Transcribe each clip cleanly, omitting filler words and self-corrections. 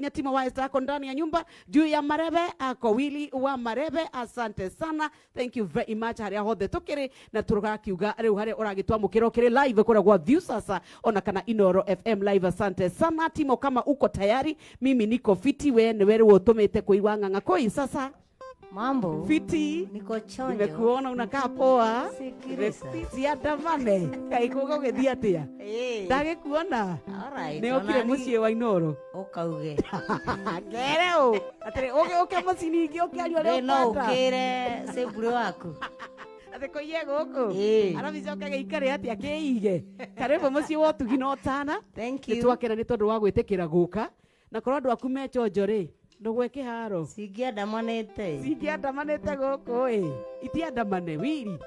Timo wa Esther ako ndani ya nyumba juu ya Marebe ako Willy wa Marebe, asante sana, thank you very much haria hothe tukiri na turakiuga riu haria uragitwamukira ukiri live kura gwa View sasa ona kana Inoro FM live. Asante sana Timo, kama uko tayari, mimi niko fiti, we niwe riu utumite kuigwa ng'ang'a koi sasa. Mambo. Fiti. Niko chonjo. Nimekuona unakaa poa. Sikiliza. Ciandamane kaĩ kũga ũgĩthiĩ atĩa? Eh. Ndagĩkuona. Alright. Nĩ ũkire mũciĩ wa Inoro. Ukauge. Ngere ũ atĩrĩ ũke mũciĩ ningĩ ũkĩaria ũrĩa We no ũkwenda. ukire sebule waku. Atĩ kũiye gũkũ. Ĩĩ. Arabicoka gĩikare atĩa kĩige. Karibu mũciĩ wa ũtugi na ũtana. Thank Nĩ you. twakena nĩ tondũ wa gwĩtĩkĩra gũka. Na korwo andũ aku me chonjo rĩ, ndũgwe kĩharo. Cingiandamanĩte. Cingiandamanĩte gũkũ ĩ. Itiandamane wiri.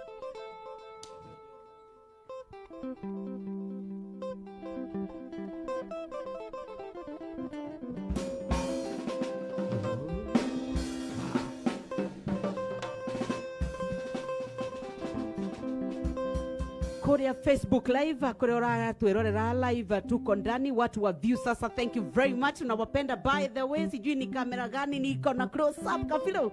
Kuria Facebook live, kuria uratwirorera live, tuko ndani watu wa View sasa, thank you very much, nawapenda. By the way, sijui ni kamera gani niko na close up kafilo.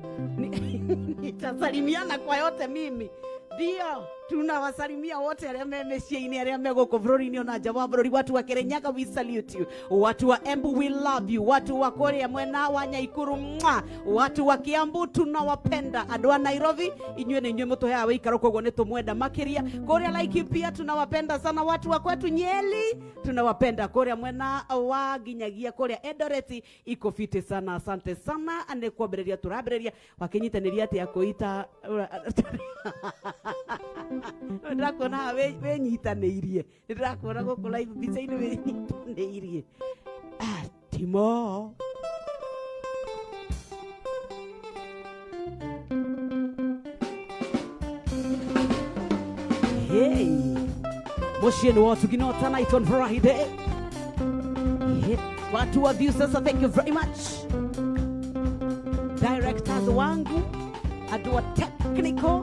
Nitasalimiana kwa yote mimi, ndio tunawasalimia wote arĩa me mĩciĩ-inĩ, arĩa me gũkũ bũrũri-inĩ ona nja wa bũrũri. Watu wa Kirinyaga, we salute you. Watu wa Embu, we love you. Watu wa kũrĩa mwena wa Nyaikuru, mwa. Watu wa Kiambu tunawapenda. Andũ a Nairobi, inyuĩ nĩ inyuĩ mũtũheaga wĩikaro, koguo nĩ tũmwenda makĩria. Kũrĩa Laikipia tunawapenda sana. Watu wa kwetu Nyeri tunawapenda. Kũrĩa mwena wa nginyagia kũrĩa Eldoret iko fiti sana, asante sana. Nĩ kwambĩrĩria tũrambĩrĩria wakĩnyitanĩria atĩa kũita ndĩrakuona haha wĩnyitanĩirie, nĩndĩrakuona gũkũ live mbica-inĩ wĩnyitanĩirie. Ah, Timo. Hey, mũciĩ nĩ wa ũtugi na ũtana, it's on Friday. Hey, watu wa View sasa, thank you very much. Directors wangu, andũ a technical.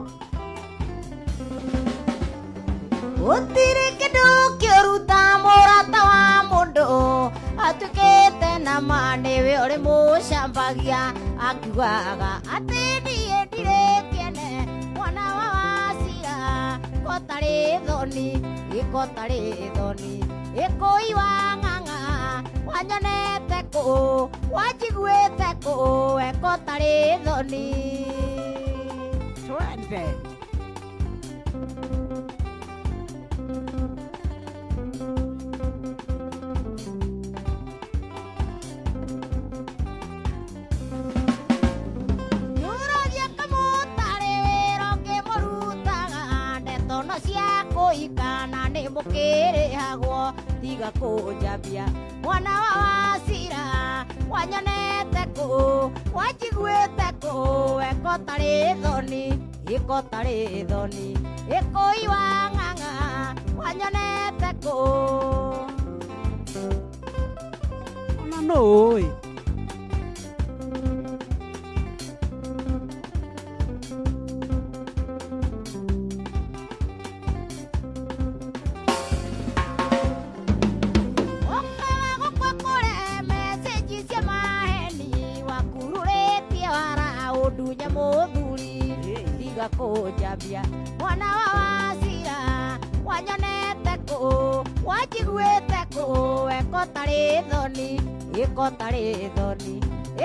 Gũtirĩ kĩndũ kĩũru ta mũrata wa mũndũ atuĩkĩte na ma nĩwe ũrĩ mũcambagia akiugaga atĩ niĩ ndirĩ kĩene mwana wa Wacira kotarĩ thoni ĩkotarĩ thoni ĩkũi wa ng'ang'a wanyonete kũ wanjiguĩte kũ ekotarĩ thoni. Twende. Kana nĩ mũkĩrĩhagwo tiga kũnjambia mwana wa Wacira wanyonete kũ wanjiguĩte kũ ekotarĩ thoni ĩkotarĩ thoni ĩkũi wa ng'ang'a wanyonete kũ. Ona no ũĩ. Tiga kũnjambia mwana wa Wacira wanyonete kũ wanjiguĩte kũ ekotarĩ thoni ĩkotarĩ thoni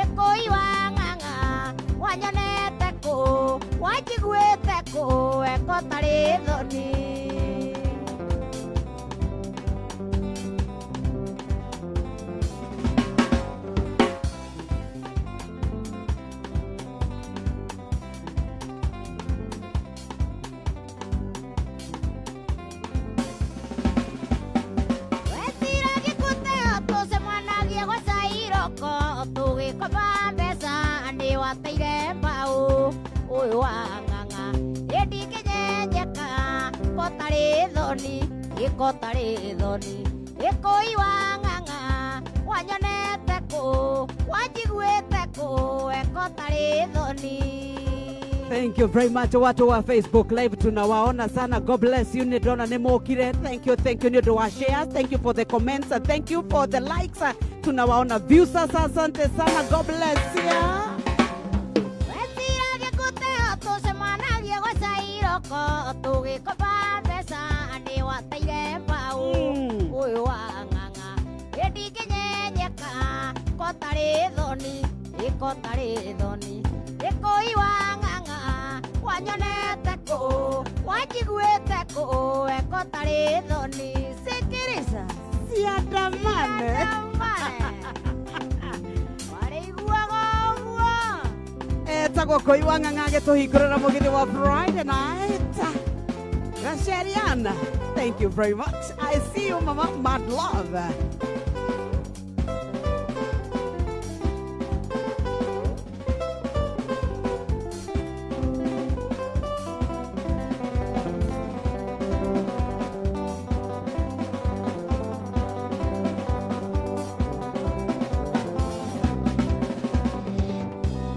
ĩkũi wa ng'ang'a wanyonete kũ wanjiguĩte kũ ekotarĩ thoni. Tũgĩkoba mbeca nĩ wateire mbaũ ũyũ wa ng'ang'a ĩndingĩnyenyeka kotarĩ thoni ĩkotarĩ thoni ĩkũi wa ng'ang'a wanyonete kũ wanjiguĩte kũ ekotarĩ thoni. Thank you very much watu wa Facebook Live, tunawaona sana. God bless you. Nidona nimokire. Thank you, thank you nĩ ũndũ wa shares. Thank you for the comments. Thank you for the likes. Tunawaona views sasa. Asante sana. God bless you. Wetira gĩkũteo tũcemanagie gwa cairoko tũgĩkoba mbeca nĩ wateire mbaũ ũyũ wa ng'ang'a ĩndingĩnyenyeka kotarĩ thoni ĩkotarĩ thoni ĩkũi wa ng'ang'a wanyonete kũ wanjiguĩte kũ ekotarĩ thoni sikirica Siandamane. Warĩiguaga ũguo. Etagwo Koi wa Ng'ang'a agĩtũhingũrĩra mũgithi wa Friday night. Gacheriana, thank you very much. I see you, Mama. Mad love.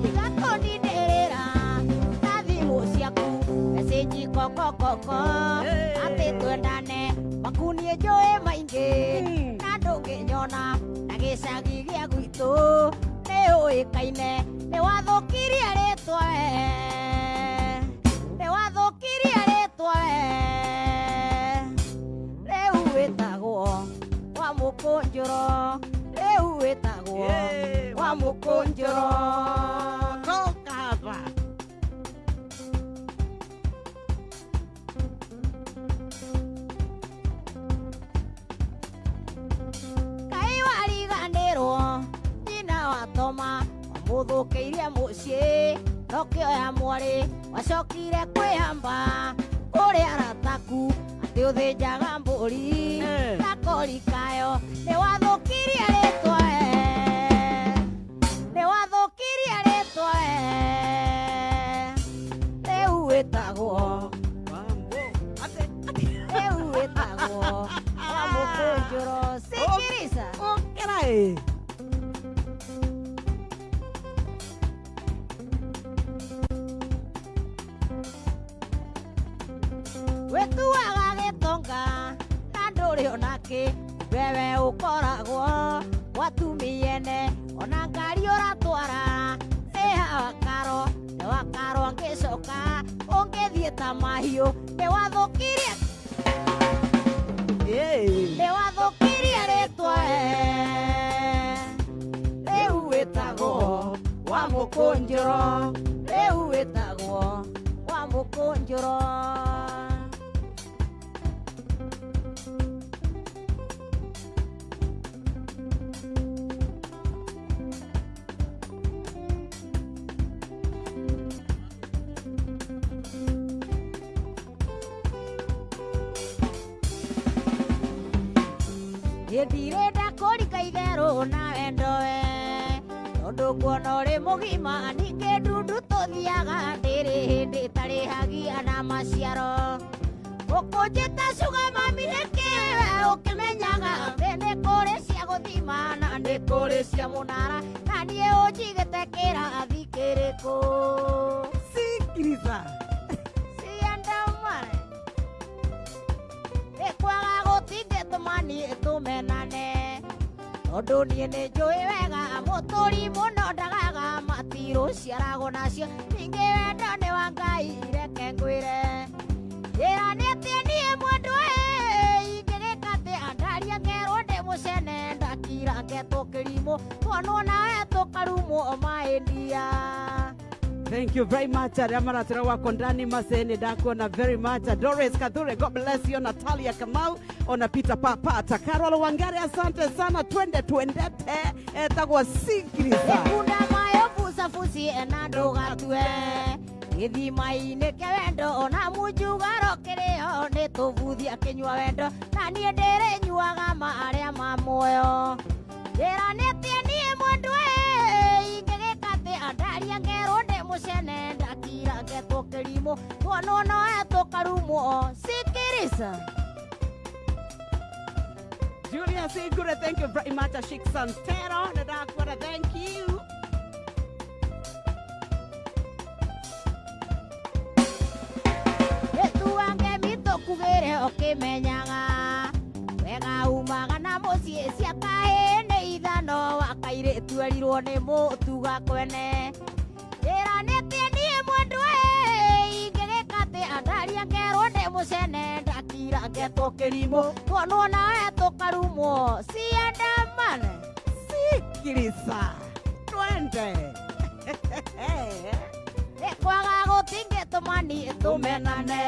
Tigakũndindĩrĩra na thimũ ciaku message kokokoko atĩ twendane maku niĩ njũĩ maingĩ na ndũngĩnyona na gĩcagi gĩa gwitũ nĩ ũĩkaine nĩ wathũkirie rĩtwa we nĩ wathũkirie rĩtwa we rĩu wĩtagwo wa mũkũnjũro rĩu wĩtagwo wa mũkũnjũro. Toka hapa. Kai wariganĩrwo nyina wa Toma wamũthũkĩirie mũciĩ nokĩoya mwarĩ wacokire kwĩhamba kũrĩ arataku atĩ ũthĩnjaga mbũri na kori kayo nĩ wathũkirie rĩtwa we nĩ wathũkirie rĩtwa we rĩu wĩtagwo rĩu wĩtagwo wa mũkũnjũro sikirica. Ũkĩra ĩ. Wĩtuaga gĩtonga na ndũrĩ onakĩ wewe ũkoragwo gwatumiene ona ngari ũratwara nĩ wakaro nĩ wakaro ngĩcoka ũngĩthiĩ ta mahiũ nĩ wathũkirie nĩ wathũkirie rĩtwa we rĩu wĩtagwo wa mũkũnjũro rĩu wĩtagwo wa mũkũnjũro. Ndirenda kũrika itherũ na wendo we tondũ nguona ũrĩ mũgima ningĩ ndundu tũthiaga ndĩrĩ hĩndĩ ĩtarĩhagia na maciaro ũkũnjĩta cuga mami nĩkĩ we ũkĩmenyaga atĩ nĩ kũrĩ cia gũthima na nĩ kũrĩ cia mũnara na niĩ ũnjigĩte kĩrathi kĩrĩkũ. Sikiriza. Siandamane nĩ kwaga gũtingĩtũma niĩ tũmenane tondũ niĩ nĩ njũĩ wega mũtũri mũno ndagaga matirũ ciaragwo nacio ningĩ wendo nĩ wa Ngai reke ngwĩre njĩra nĩ atĩ niĩ mwendwa ingĩgĩka atĩa ndaria ngerwo ndĩ mũcene ndakira ngetwo kĩrimũ tuonwo nawe tũkarumwo maĩndia. Thank you very much. Arĩa maratũra wako ndani masene ndakuona very much. Doris Kathure, God bless you. Natalia Kamau, ona Peter Papa, Carol Wangari, asante sana. Twende twendete etagwo Sikiriza. Ĩkunda mayo bucabuci na ndũgatue gĩthima-inĩ kĩa wendo ona munjugaro kĩrĩo nĩ tũbuthi akĩnyua wendo na niĩ ndĩrĩnyuaga marĩa ma muoyo njĩra nĩ atĩ niĩ mwendwa ingĩgĩka atĩa ndaria ngerwo ndĩ mũcene ndakira ngetwo kĩrimũ tuonwo nowe tũkarumwo sikirica. Julius Igure, thank you very much. Ashik Santero, Nadakwara, thank you. Tũkĩmenyaga wega umaga na mũciĩ cia kahĩĩ nĩ ithano wa kairĩtu erirwo nĩ mũtuga kwene ndĩranĩtie niĩ mwendwa ingĩgĩka atĩa ndaria ngerwo ndĩ mũcene ndakira ngetwo kĩrimũ tuonwo nawe tũkarumwo ciandamane Sikiliza. Twende. Kwaga gũtingĩtũma niĩ tũmenane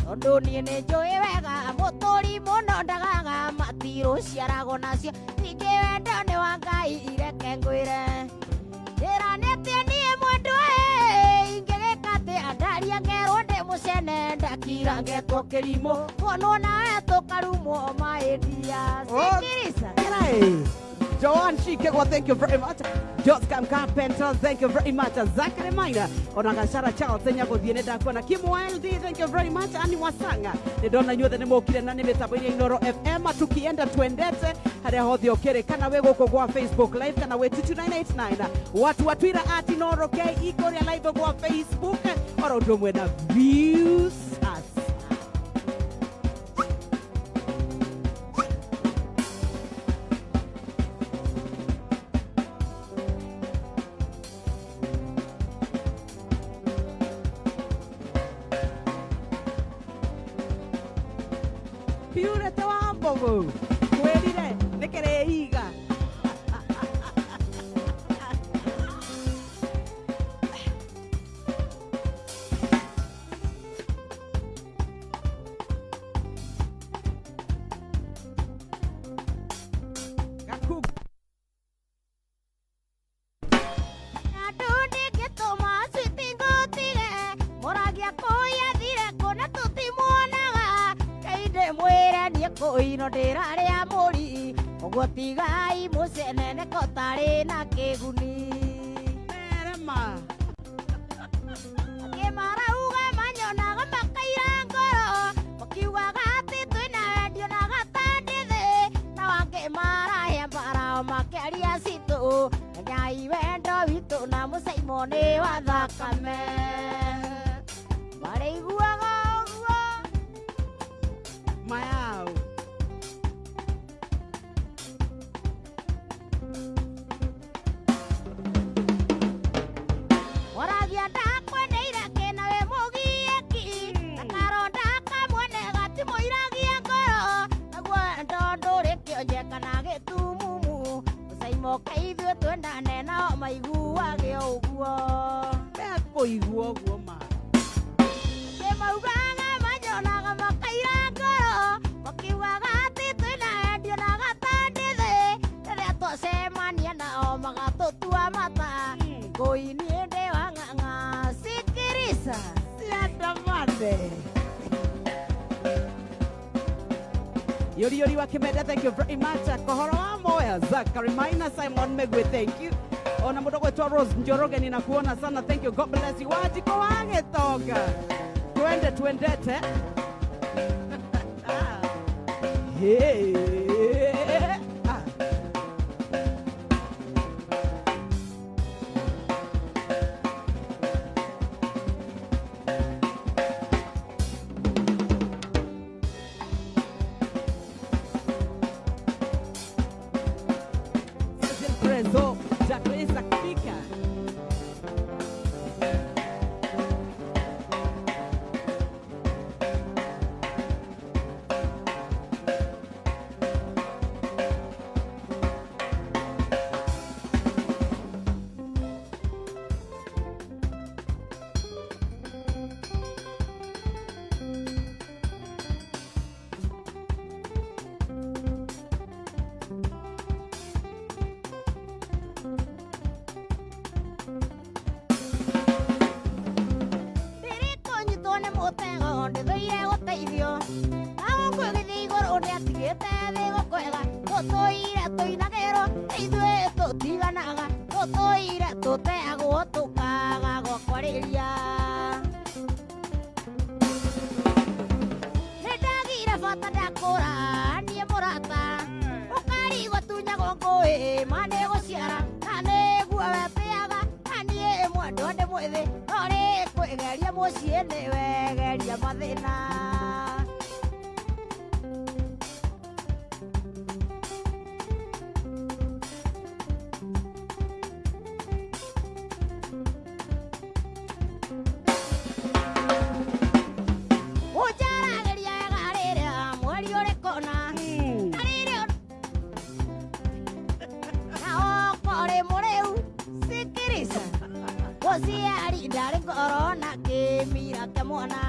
tondũ niĩ nĩ njũĩ wega mũtũri mũno ndagaga matirũ ciaragwo nacio ningĩ wendo nĩ wa Ngai ireke ngwĩre ndĩranĩtie niĩ mwendwa ingĩgĩka atĩa ndaria ngerwo ndĩ mũcene ndakira ngetwo kĩrimũ tuonwo nawe tũkarumwo maĩndia sikirica. Okay. Joanne Shikegwa, thank you very much. Joscam Carpenter, thank you very much. Zachary Maina, Onagashara Charles, Nyago Ndakona, Kim Wilde, thank you very much. Ani Wasanga, ndona inyuothe nĩ mũkire na nĩ mĩtambo-inĩ ya Inooro FM tukienda twendete harĩa hothe ũkĩrĩ kana wĩ gũkũ gwa Facebook live kana wĩ 22989 watu wa Twitter at Inooro KE kũrĩa live gwa Facebook oro ũndũ ũmwe na views us. Purity wa mbogo kwĩrire nĩ kĩrĩiga. Gaku Andũ ndingĩtũma switi ngũtige mũragia kũiathire kũna tũtimuonaga Ngai ndĩmwĩre niĩ kũino ndĩrarĩa mũri ũguo tigai mũcenene ko tarĩ na kĩguni merema angĩ marauga manyonaga makaira ngoro makiugaga atĩ twĩna wendio na gatandĩthĩ nao angĩ marahĩa mbarao makĩaria citũ menyai wendo witũ na mũcaimo nĩ wa thakame marĩiguaga ũguo mayao Mũragia ndakwendeire kĩna wĩ mũgiĩki na karonda kamwene gatimũiragia ngoro naguo wendo ndũrĩ kĩonje kana gĩtumumu mũcaimo kaithuĩ twendane nao maiguage ũguo mekũigua ũguo ma kĩmaugaga manyonaga makaira ngoro makiugaga atĩ twĩna wendio na gatandĩthĩ rĩrĩa twacemania nao magatũtua mata ngũi niĩ ndĩ wa ng'ang'a sikirica ciandamane. Yori Yori wa Kimenda, thank you very much. Kohoro wa Moya, Zachary Maina, Simon Megwe, thank you. Ona mũndũ gwĩtwo Rose Njoroge, ninakuona sana, thank you. God bless you. Wanjikũ wa Gĩtonga, twende twendete. Hey. Ah. Cecil Prezo, Jacqueline Sakpika. Ndĩrĩkũnyitwo nĩ mũtego ndĩthũire gũteithio nao ngũgĩthiĩ igũrũ nĩatigĩte thĩ gũkwega tũtũire tũinagĩrwo ithuĩ tũtiganaga tũtũire tũteagwo tũkaga gwakwarĩria nĩndagire bata ndakũra niĩ mũrata ũkarigwo tunyagwo ngũĩ ma nĩgũciara na nĩguo wetĩaga na niĩ mwendwa ndĩ mwĩthĩ no rĩ kwĩgeria mũciĩ nĩ wegeria mathĩna. Mũciari ndarĩ ngoro na kĩmira kĩa mwana.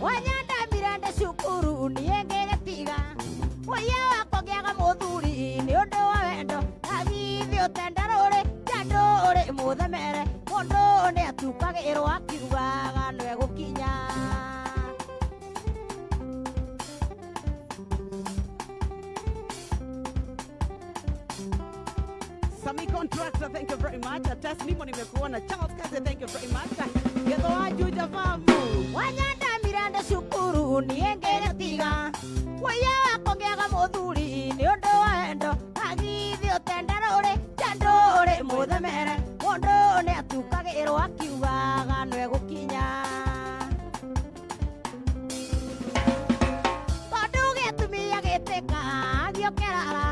Wanyandamire ndĩ cukuru niĩ ngĩgĩtiga mũiya wakwa ngĩaga mũthuri nĩ ũndũ wa wendo na githĩ ũtenda rũrĩ njandũ ũrĩ mũthemere mũndũ nĩ atukagĩrwo akiugaga nĩwe gũkinya. Sami Contractor, thank you very much. Atas Nimo nimekuona. Charles Kaze, thank you very much. Getho wa Juja Famu. Wanyandamire ndĩ cukuru niĩ ngĩgĩtiga mũiya wakwa ngĩaga mũthuri nĩ ũndũ wa wendo na githĩ ũtenda rũrĩ njandũ ũrĩ mũthemere mũndũ nĩ atukagĩrwo akiugaga nĩwe gũkinya. Tondũ gĩtumia gĩtĩka gĩũkerara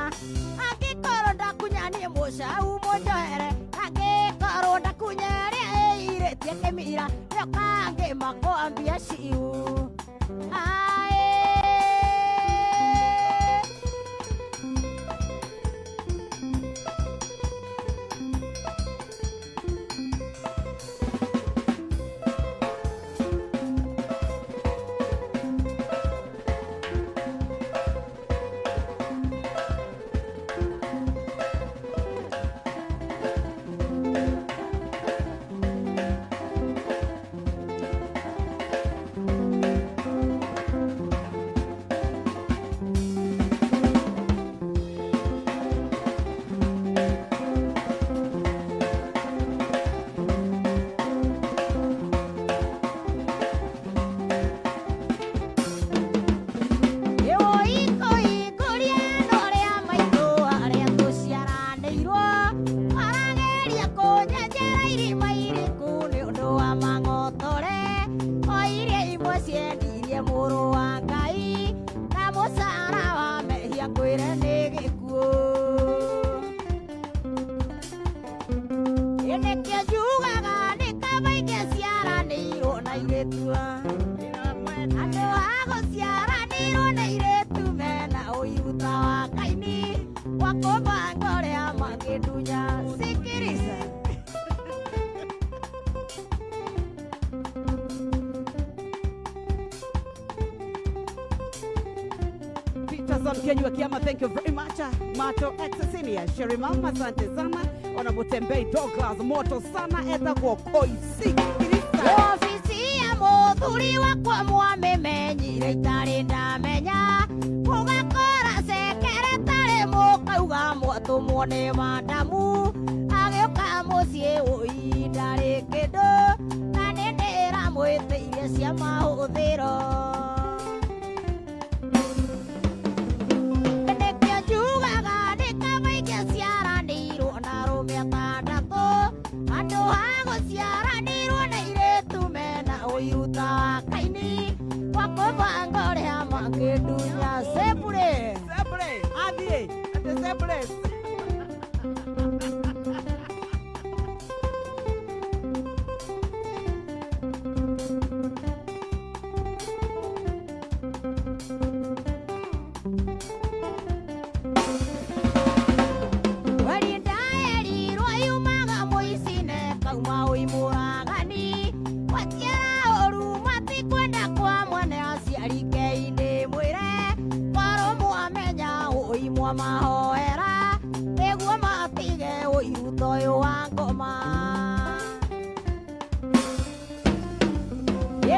angĩkorwo ndakunya niĩ mũcau mũnjohere angĩkorwo ndakunya ĩrĩa ĩirĩtie kĩmira nĩoka ngĩmakwambia ciu. Ae. Andũ a gũciaranĩirwo na airĩtu mena ũiru ta wa Kaini wa kũbanga ũrĩa mangĩndunya. Sikiriza. Peterson Kenywa Kiama, thank you very much. Mato Exasinia, Sherry Mama, asante sana. Honorable Douglas, moto sana, etagwo Koisi. Ofisi ya mũthuri wakwa mwamĩmenyire itarĩ ndamenya mũgakora cekeretarĩ mũkauga mwatũmwo nĩ madamu agĩũka mũciĩ ũi ndarĩ kĩndũ na nĩ ndĩramwĩtĩirie cia mahũthĩro. Nĩkĩo njugaga nĩ kaba ingĩciaranĩirwo na arũme atandatũ andũ a gũciaranĩirwo na airĩtu mena ũiru ta wa Kaini wa kũbanga ũrĩa mangĩndunya. Sebure. Sebure, athiĩ, atĩ sebure. Warindaerirwo yumaga mũicine kauma ũimũragani gwatiara ũru matikwenda kwa mwene aciari kei-inĩ mwĩre korwo mwamenya ũi mwamahoera nĩguo matige ũiru ta ũyũ wa ngoma.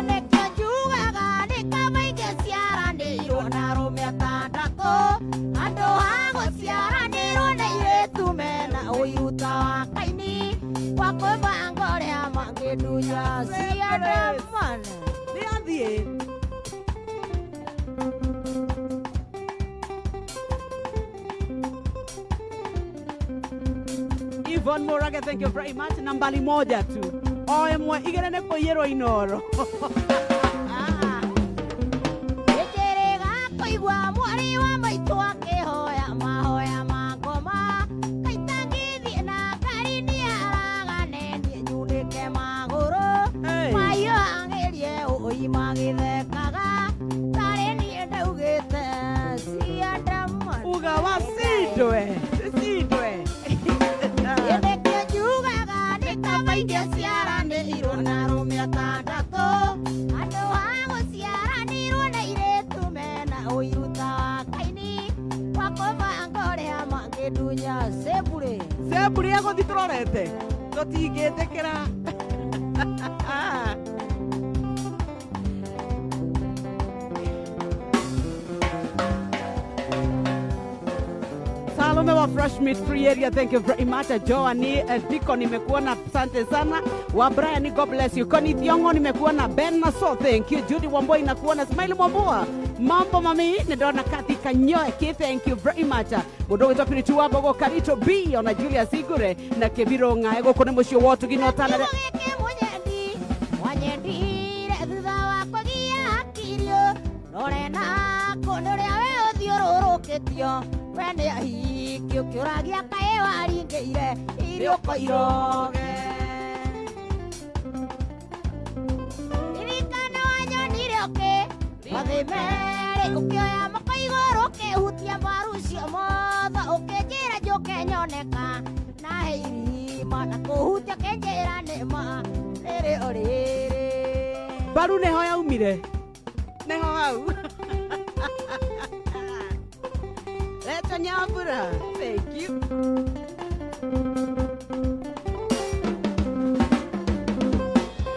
Nĩkĩo njugaga nĩ kaba ingĩciaranĩirwo na arũme atandatũ andũ a gũciaranĩirwo na airĩtu mena ũiru ta wa Kaini wa kũbanga ũrĩa mangĩndunya. Ciandamana. Nĩ athiĩ. Yvonne Morage, thank you very much. Nambali moja tu. O ĩmwe igĩrĩ nĩ kũiyĩrwo inoro. Ĩnjĩrĩga kũigua mwarĩ wa maitũ akĩhoya mahoya ma ngoma kaita ngĩthiĩ na ngari nĩaragane niĩ nyunĩke magũrũ Ingĩciaranĩirwo na arũme atandatũ andũ a gũciaranĩirwo na airĩtu mena ũiru ta wa Kaini wa kũbanga ũrĩa mangĩndunya cebure. Cebure egũthiĩ tũrorete tũtingĩtĩkĩra. Salome wa Fresh Meat Free Area, thank you very much. Joanie Diko, nimekuona, asante sana. Wa Brian, God bless you. Connie Thiongo, nimekuona. Ben Naso, thank you. Judy Wamboi, nakuona. Smile Mwambua, mambo mami, nidona Kathy Kanyoeki, thank you very much. Mundu witwa Piritu wa Mbogo, Karito B, ona Julius Igure, na Kebiro Ng'ae, gũkũ nĩ mũciĩ wa ũtugi na ũtana. Gĩkĩ mũnyendi wanyendire thutha wa kũgia hakirio rore nako nĩ ũrĩa we ũthiũrũrũkĩtio we nĩ ahiki ũkĩũragia kaĩ waringĩire irio koiroge. Ririkana wanyonire ũkĩ mathĩ merĩ ũkĩoya moko igũrũ ũkĩhutia mbaru cio motho ũkĩnjĩra njũke nyoneka na he irima na kũhutia ũkĩnjĩra nĩ ma rĩrĩ o rĩrĩ. Mbaru nĩho yaumire, nĩho hau. Leta Nyambura, thank you.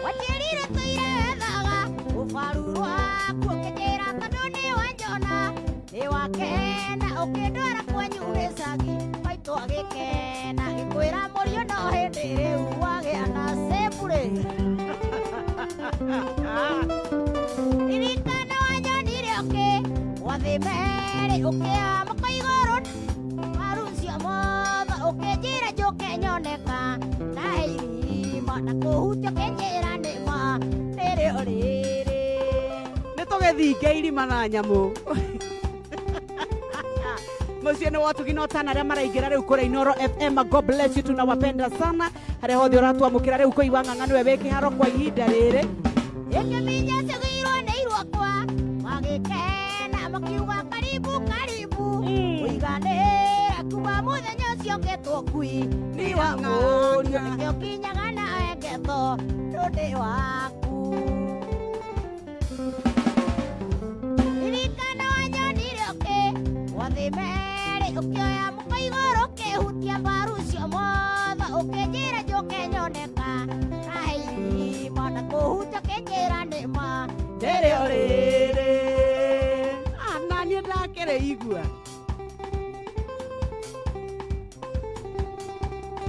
Wanjĩrire tũire wethaga ũbaru rwaku ũkĩnjĩra tondũ nĩ wanjona nĩ wakena ũkĩndwara kwanyu gĩcagi maitũ agĩkena gĩkwĩra mũriũ no hĩndĩ rĩu wagĩa na cebure. Ririkana wanyonire ũkĩ gwathĩ merĩ ũkĩoya moko igũrũ mbaru cio motho ũkĩnjĩra njũke nyoneka na he irima na kũhutia ũkĩnjĩra nĩ ma rĩrĩ o rĩrĩ. Nĩ tũgĩthinge irima na nyamũ. Mũciĩ nĩ wa ũtugi na ũtana arĩa maraingĩra rĩu kũrĩa Inooro FM, God bless you, tunawapenda sana. Harĩa hothe ũratwamũkĩra rĩu kũigua ng'ang'a nĩwe wĩ kĩharo kwa ihinda rĩrĩ. Ĩkĩminya cigĩirwo nĩ irwakwa magĩkena makiuga karibu karibu ũiganĩra kuma mũthenya ũcio ngetwo ngui nĩ wa mũriũ nĩkĩo kinyaga nawe ngetho tondũ waku. Ririkana wanyonire ũkĩ gwathĩ merĩ ũkĩoya moko igũrũ ũkĩhutia mbaru cio motho ũkĩnjĩra njũke nyoneka na he irima na kũhutia ũkĩnjĩra nĩ ma rĩrĩ o rĩrĩ. Na niĩ ndakĩrĩ igua.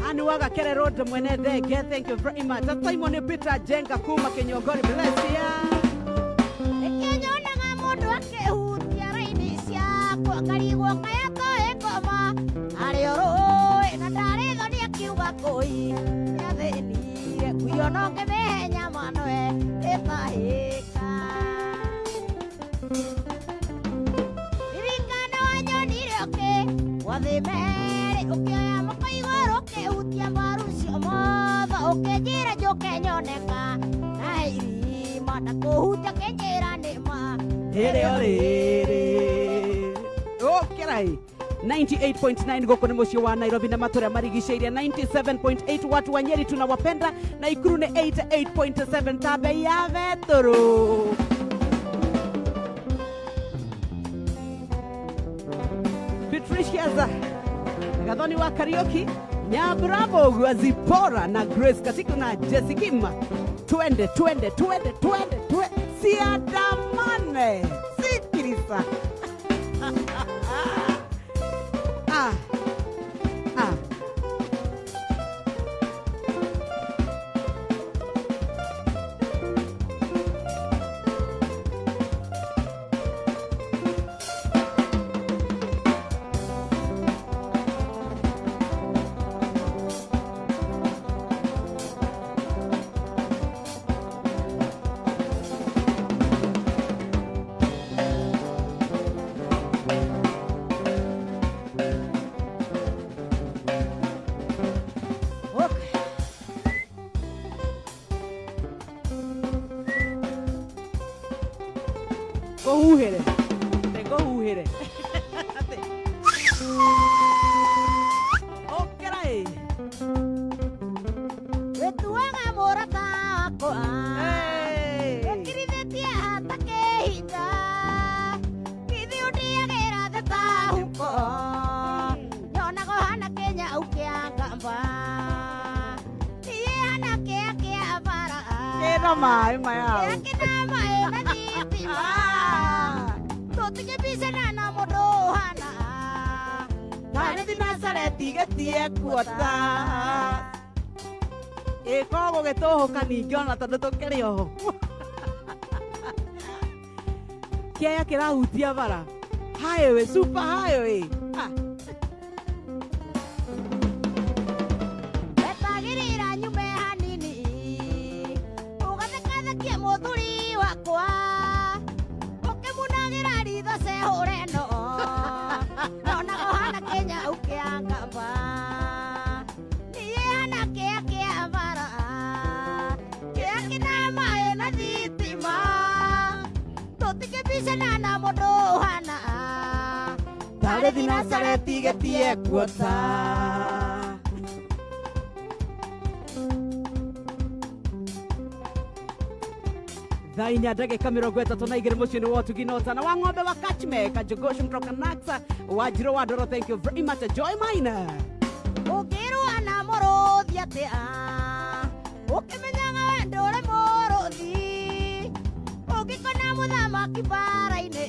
Ani waga Kere Road mwene thenge, thank you very much. Simon Peter Jenga kuma Kinyongori, bless ya. Nĩkĩo nyonaga mũndũ akĩhutia raini ciakwa ngarigwo kaya toĩ ngoma arĩ o rũĩ na ndarĩ thoni akiuga kũi nĩathĩnire kuyo no ngĩmĩhe nyama noe ĩtahĩka. Ririkana wanyonire ũkĩ gwathĩ merĩ ũkĩoya moko igũrũ ũkĩhutia mbaru cio motho ũkĩnjĩra njũke nyoneka na he irima na kũhutia ũkĩnjĩra nĩ ma rĩrĩ o rĩrĩ. Ũkĩrai 98.9 gũkũ nĩ mũciĩ wa Nairobi na matũra marigicĩirie 97.8 watu wa Nyeri tunawapenda na Ikuru nĩ 88.7 ta bei ya betũrũ. Patricia Gathoni wa Karaoke, Nyambura Mbogo, Zipora na Grace Katiku na Jesse Kima. Twende twende twende twende twende siandamane sikiriza. Ah, ah. Ngũhuhĩre. Ngũhuhĩre. Ũkĩra ĩ. Wĩtuaga mũrata wakwa. Wĩkirithĩtie hata kĩhinda. Githĩ ũndĩagĩra thĩ ta huko. Nyonaga ũhana kĩnyau kĩa ngamba. Niĩ hana kĩa kĩa bara. Kĩna maĩ maya. Kĩa kĩna maĩ na thitima. Tũtingĩbicana na mũndũ ũhana. Tarĩ thinacare tigetie kuota. Ĩko gũgĩtũhũka ningĩ ona tondũ tũkĩrĩ oho. Kĩaya kĩrahutia bara. Highway, super highway. Ah. Wetagĩrĩra nyume hanini. Ũgathekathekie mũthuri wakwa. Ũkĩmunagĩra ritho cehũre no. Nyonaga ũhana kĩnyau kĩa ngamba. Niĩ hana kĩa kĩa bara. Kĩa kĩna maĩ na thitima. Tũtingĩbicana na mũndũ ũhana. Tarĩ thinacare tigetie kuota. Thaa inya ndagĩka 32 mũciĩ-inĩ wa ũtugi na ũtana wa ng'ombe wa Kachme Kajogosh mtoka Naksa wa Njirũ wa Ndoro. Thank you very much, Joy Maina. Ũngĩrũa na mũrũthi atĩa? Ũkĩmenyaga we ndũrĩ mũrũthi. Ũngĩkona mũthamaki bara-inĩ,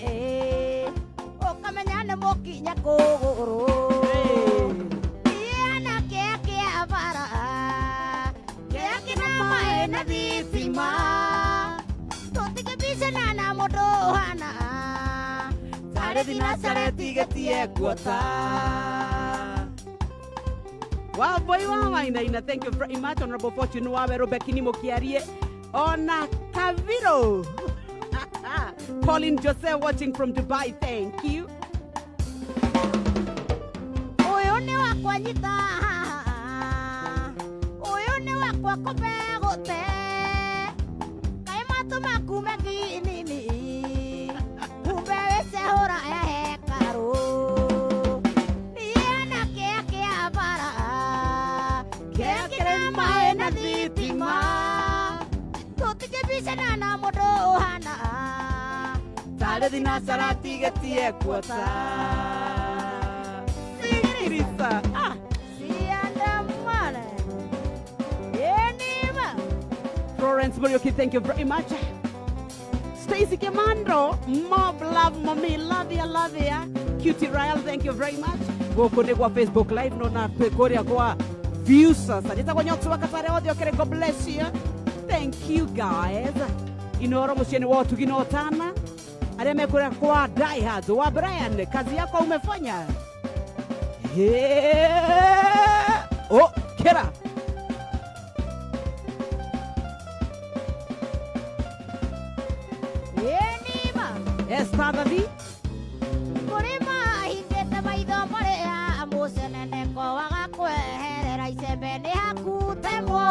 ũkamenya nĩ mũkinya kũgũrũ. Niĩ hana kĩa kĩa bara. Kĩa kĩna maĩ na thitima. Tũtingĩbicana na mũndũ ũhana. Tarĩ thinacare tigetie kuota. Wambui wa Wainaina, thank you very much. Honorable Fortune wa Werũ Bekini Mũkĩarie ona Kaviro. Pauline Jose watching from Dubai, thank you. Ũyũ nĩ wakwa nyita haha. Ũyũ nĩ wakwa kũmbe gũte. Kaĩ matũ maku me nginini. Kumbe wĩcehũra ya hekarũ. Niĩ hana kĩa kĩa bara. Kĩa kĩrĩ maĩ na thitima. Tũtingĩbicana na mũndũ ũhana. Tarĩ thinacara tigetie kuota. Sikiriza. Ah. Siandamane. Enima. Florence Muriuki, thank you very much. Stacy Kemandro, mob love mommy, love ya, love ya. Cutie Ryle, thank you very much. Gũkũ nĩ gwa Facebook Live no na kwĩ kũrĩa kwa views sasa. Njĩtagwo Nyox wa Katare othe okere, God bless you. Thank you guys. Inoro mũciĩ-inĩ wa ũtugi na ũtana. Arĩa me kũrĩa kwa Diehards wa Brian, kazi yako umefanya. Yeah. Oh, kera. Enima. Esther Davi. Kũrĩ mahingĩte maitho marĩa mũceneneko waga kweherera icembe nĩ hakutemwo.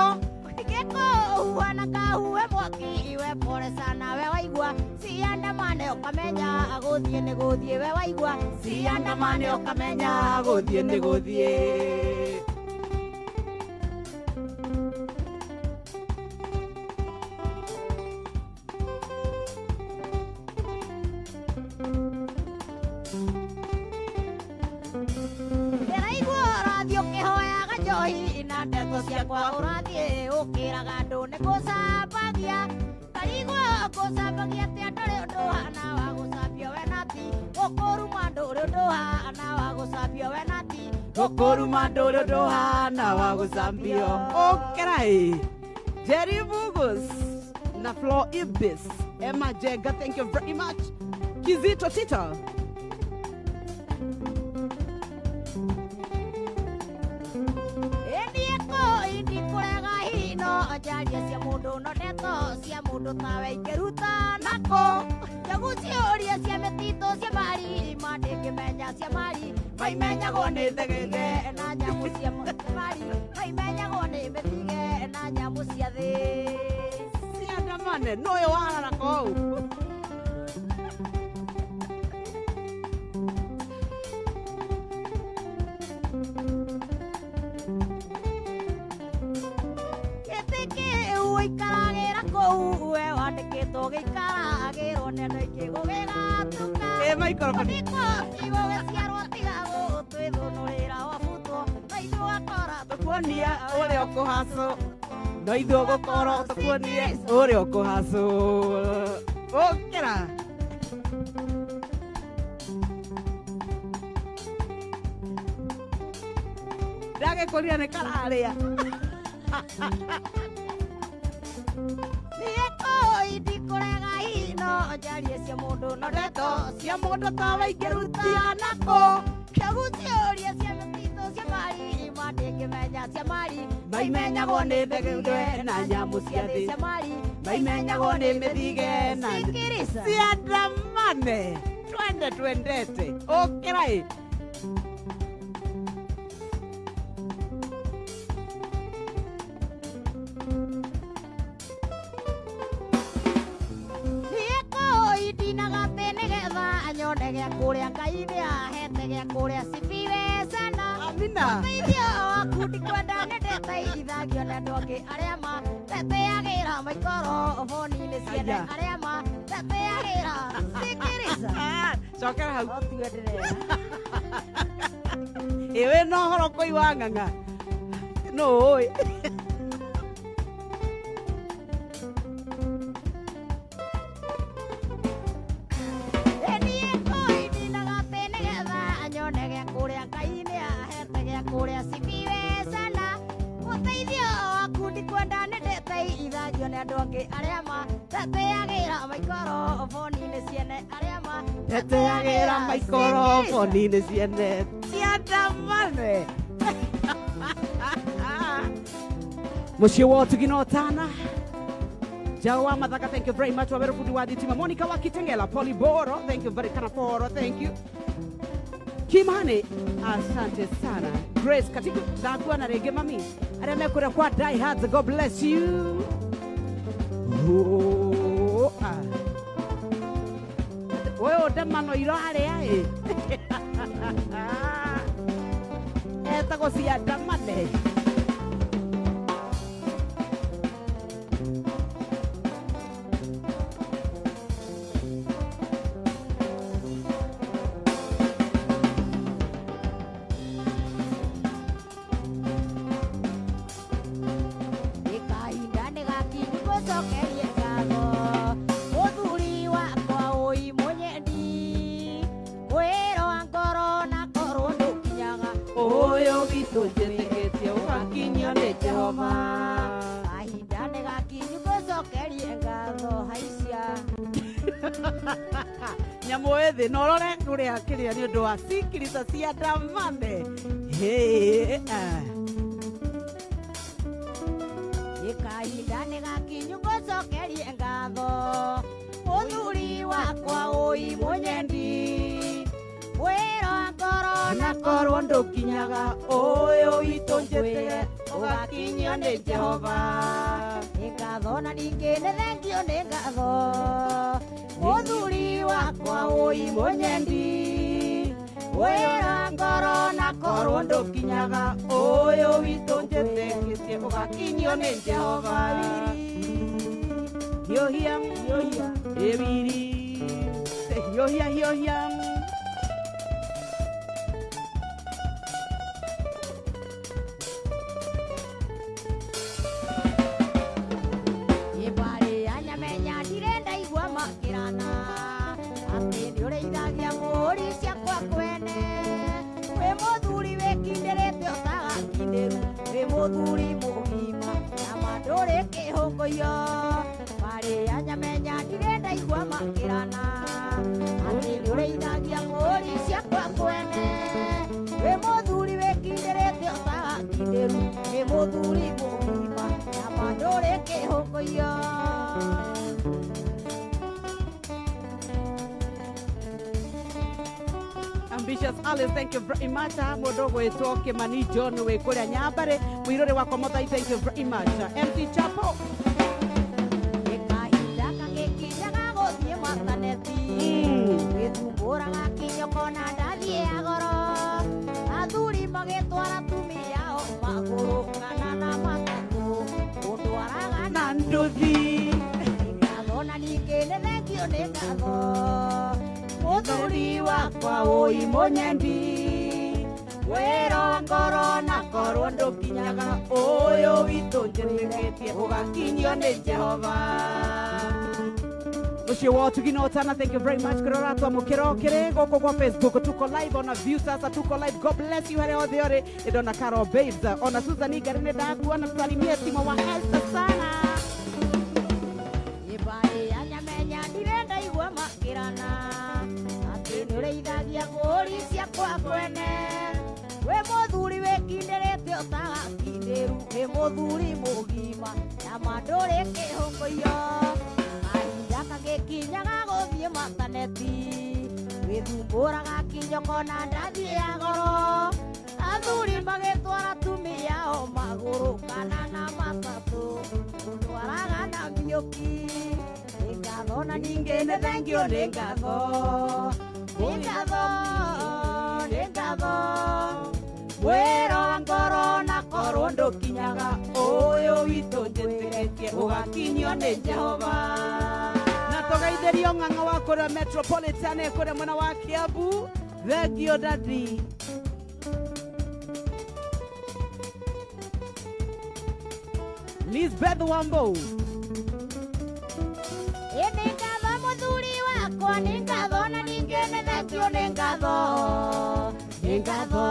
Ngĩkũhuha na kahuhe mwaki iwe pole sana we waigua. Ciandamane ũkamenya gũthiĩ nĩ gũthiĩ we waigua. Ciandamane ũkamenya gũthiĩ nĩ gũthiĩ. Ndĩraigua ũrathiĩ ũkĩhoyaga njohi na ndeto ciakwa ũrathiĩ ũkĩraga andũ nĩ gũcambagia. Ngarigwo ngũcambagia atĩa ndũrĩ ũndũ ũhana wa gũcambio we nati. Gũkũruma ndũrĩ ũndũ ũhana wa gũcambio we nati. Gũkũruma ndũrĩ ũndũ ũhana wa gũcambio. Ũkĩra ĩ. Jerry Bugus na Flo Ibis. Emma Jenga, thank you very much. Kizito Tito. Hino njaria cia mũndũ no ndeto cia mũndũ tawe ingĩruta nako. Njogu ciũria cia mĩtitũ cia mari ma ndĩngĩmenya cia mari maimenyagwo nĩ thegege na nyamũ cia mari maimenyagwo nĩ mĩthige na nyamũ cia thĩ. Ciandamane no ũyũ warara kũu. Tũgĩikaragĩrwo nĩ andũ aingĩ gũgĩgatuka. Ĩ microphone. Gũgĩciarwo tiga gũtwĩthũnũrĩra wabutwo na ithuĩ ũgakora Tũkuonia ũrĩa ũkũhacũ. No ithuĩ ũgũkorwo tũkuonie ũrĩa ũkũhacũ. Ũkĩra. Ndagĩkũria nĩ kararĩa. Niĩ kũi ndikũrega hihi no njarie cia mũndũ no ndeto Cia mũndũ tawe ingĩrutia nakũ. Kĩguciũria cia mĩtitũ cia mari ma ndĩngĩmenya cia mari Maimenyagwo nĩ thegwe na nyamũ cia thĩ. cia mari Maimenyagwo nĩ mĩthige na Sikirica. ciandamane. Twende twendete. Ũkĩra ĩ. Niĩ kũi ndinaga atĩ nĩgetha nyone gĩa kũrĩa Ngai nĩahete gĩa kũrĩa sifiwe sana. Amina. Ũteithio waku ndikwenda nĩndeteithagio nĩ andũ angĩ arĩa mateteagĩra maikoroboni-inĩ ciene Aya. arĩa mateteagĩra. Sikirica. Ah, cokera hau. No tiwe ndĩrera. Ĩ wĩna ũhoro kũi wa ng'ang'a. Nũ ũĩ? Niĩ kũi ndinaga atĩ nĩgetha nyone gĩa kũrĩa Ngai nĩahete gĩa kũrĩa sifiwe sana. Ũteithio waku ndikwenda nĩndeteithagio nĩ andũ angĩ arĩa mateteagĩra maikoroboni-inĩ ciene arĩa Teteagĩra maikoroboni-inĩ ciene. Ciandamane. Mũciĩ wa ũtugi na ũtana. Jao wa Mathaka, thank you very much. Waweru fundi wa thitima. Monica wa Kitengela, Poliboro, thank you very Kanaforo, thank you. Kimani, asante sana. Grace Katiku, ndakuwa na rĩngĩ mami. Arĩa mekũrĩa kwa Die Hard, God bless you. Oh, ah. Ũyũ ndemano irarĩa ĩ. Etagwo ciandamane. Nĩ kahinda nĩ gakinyu ngũcokerie ngatho mũthuri wakwa ũi mũnyendi mwĩro wa ngoro na korwo ndũkinyaga Ũyũ witũ njĩtĩkĩtie ũgakinyio nĩ Jehova. Kahinda nĩ gakinyu ngũcokerie ngatho haicia. Nyamũ ĩthĩ na ũrore ũrĩa kĩrĩa nĩ ũndũ wa sikirica ciandamane. Hĩ, ah. Nĩ kahinda nĩ gakinyu ngũcokerie ngatho mũthuri wakwa ũi mũnyendi mwĩro wa ngoro Na korwo ndũkinyaga ũyũ witũ njĩtĩge ũgakinyio nĩ Jehova. Nĩ ngatho na ningĩ nĩ thengio nĩ ngatho mũthuri wakwa ũi mũnyendi mwĩro wa ngoro na Korwo ndũkinyaga ũyũ witũ njĩtĩkĩtie ũgakinyio nĩ Jehova. Hiohia, Hiohia. ĩwiri, hiohia, hiohia. Ibari ya nyamenya ndirenda igua makĩrana atĩ nĩũrĩithagia mbũri ciakwa kwene wĩ mũthuri wĩkindĩrĩte ũtagakindĩru wĩ mũthuri mũgima na ma ndũrĩ kĩhũngũyo mbarĩ ya nyamenya ndirenda igua makĩrana atĩ nĩũrĩithagia mbũri ciakwa kwene wĩ mũthuri wĩkindĩrĩte ũtagakindĩru wĩ mũthuri mũgima na ma ndũrĩ kĩhũngũyo. Ambitious Alice, thank you very much. Mũndũ ũgwĩtwo Kimani John wĩ kũrĩa Nyambarĩ, mũirũrĩ wakwa Mũthai, thank you very much. MC Chapo. Nĩ kahinda gagĩkinyaga gũthiĩ mataneti wĩthumbũraga kĩnyoko na ndathiĩ ya goro athuri magĩtwara atumia ao magũrũ kana na matatũ ũndwaraga Na nduthi. Ngatho na ningĩ Nĩ ngatho mũthuri wakwa ũi mũnyendi wĩra wa ngoro na korwo ndũkinyaga ũyũ witũ njĩtĩkĩtie ũgakinyio nĩ Jehova. Muciĩ wa Ũtugi na Ũtana, thank you very much kũrĩa ũratwamũkĩra ũkĩrĩ gũkũ gwa Facebook. Tuko live ona view sasa, tuko live. God bless you harĩa othe ũrĩ. Ndĩndona Carol Babes, ona Susan Igari nĩ ndakuona. Tusalimie Timo wa Esther sana. Mbaĩ ya Nyamenya ndirĩ ndaigua makĩrana atĩ nĩũrĩithagia mbũri ciakwa mwene. Wĩ mũthuri wĩkindĩrĩte ũtagakindĩru, wĩ mũthuri mũgima na ma ndũrĩ kĩhũngũiyo. Kahinda kagĩkinyaga gũthiĩ mataneti wĩthumbũraga kinyoko na ndathi ya goro. Athuri magĩtwara atumia ao magũrũ kana na matatũ, ũtwaraga na mbiũki. Nĩ ngatho na ningĩ nĩ thengio, nĩ ngatho, nĩ ngatho, nĩ ngatho. Wĩra wa ngoro na korwo ndũkinyaga ũyũ witũ njĩtĩkĩtie ũgakinyio nĩ Jehova. Na tũgeithĩrio ng'ang'a wa kũrĩa Metropolitan, kũrĩa mwena wa Kiambu. Thengio dadi. Lisbeth Wambo. Ĩ nĩ ngatho mũthuri wakwa, nĩ ngatho na ningĩ nĩ thengio, nĩ ngatho, nĩ ngatho.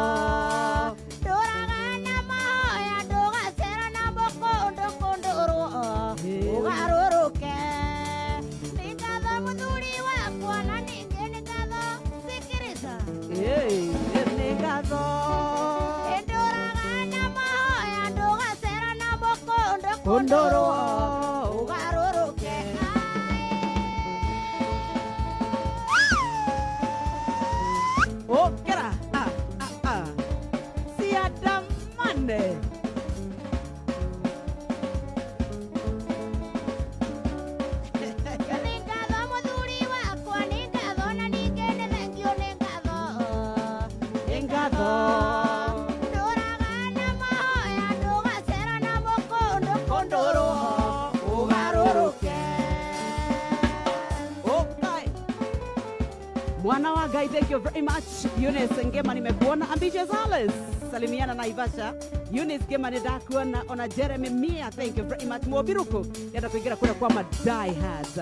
Ndũraga na mahoya ndũgacera namo kũndũ kũndũrwo ũgarũrũke. Nĩ ngatho mũthuri wakwa na ningĩ nĩ ngatho. Sikiriza. Nĩ ngatho. Ĩ ndũraga na mahoya ndũgacera namo kũndũ kũndũrwo ũgarũrũke. Okera ah ah ah siadamane. Nĩ ngatho mũthuri wakwa, nĩ ngatho na ningĩ nĩ thengio, nĩ ngatho, nĩ ngatho. Ndũraga na mahoya ndũgacera namo kũndũ kũndũrwo ũgarũrũke. Okay. Mwana wa Ngai, thank you very much. Eunice Ngema nimekuona. Ambitious Alice, salimiana na Ivasha. Eunice Ngema nĩndakuona. Ona Jeremy Mia, thank you very much. Mwobiruku yenda kuingira kũrĩa kwa madiehards.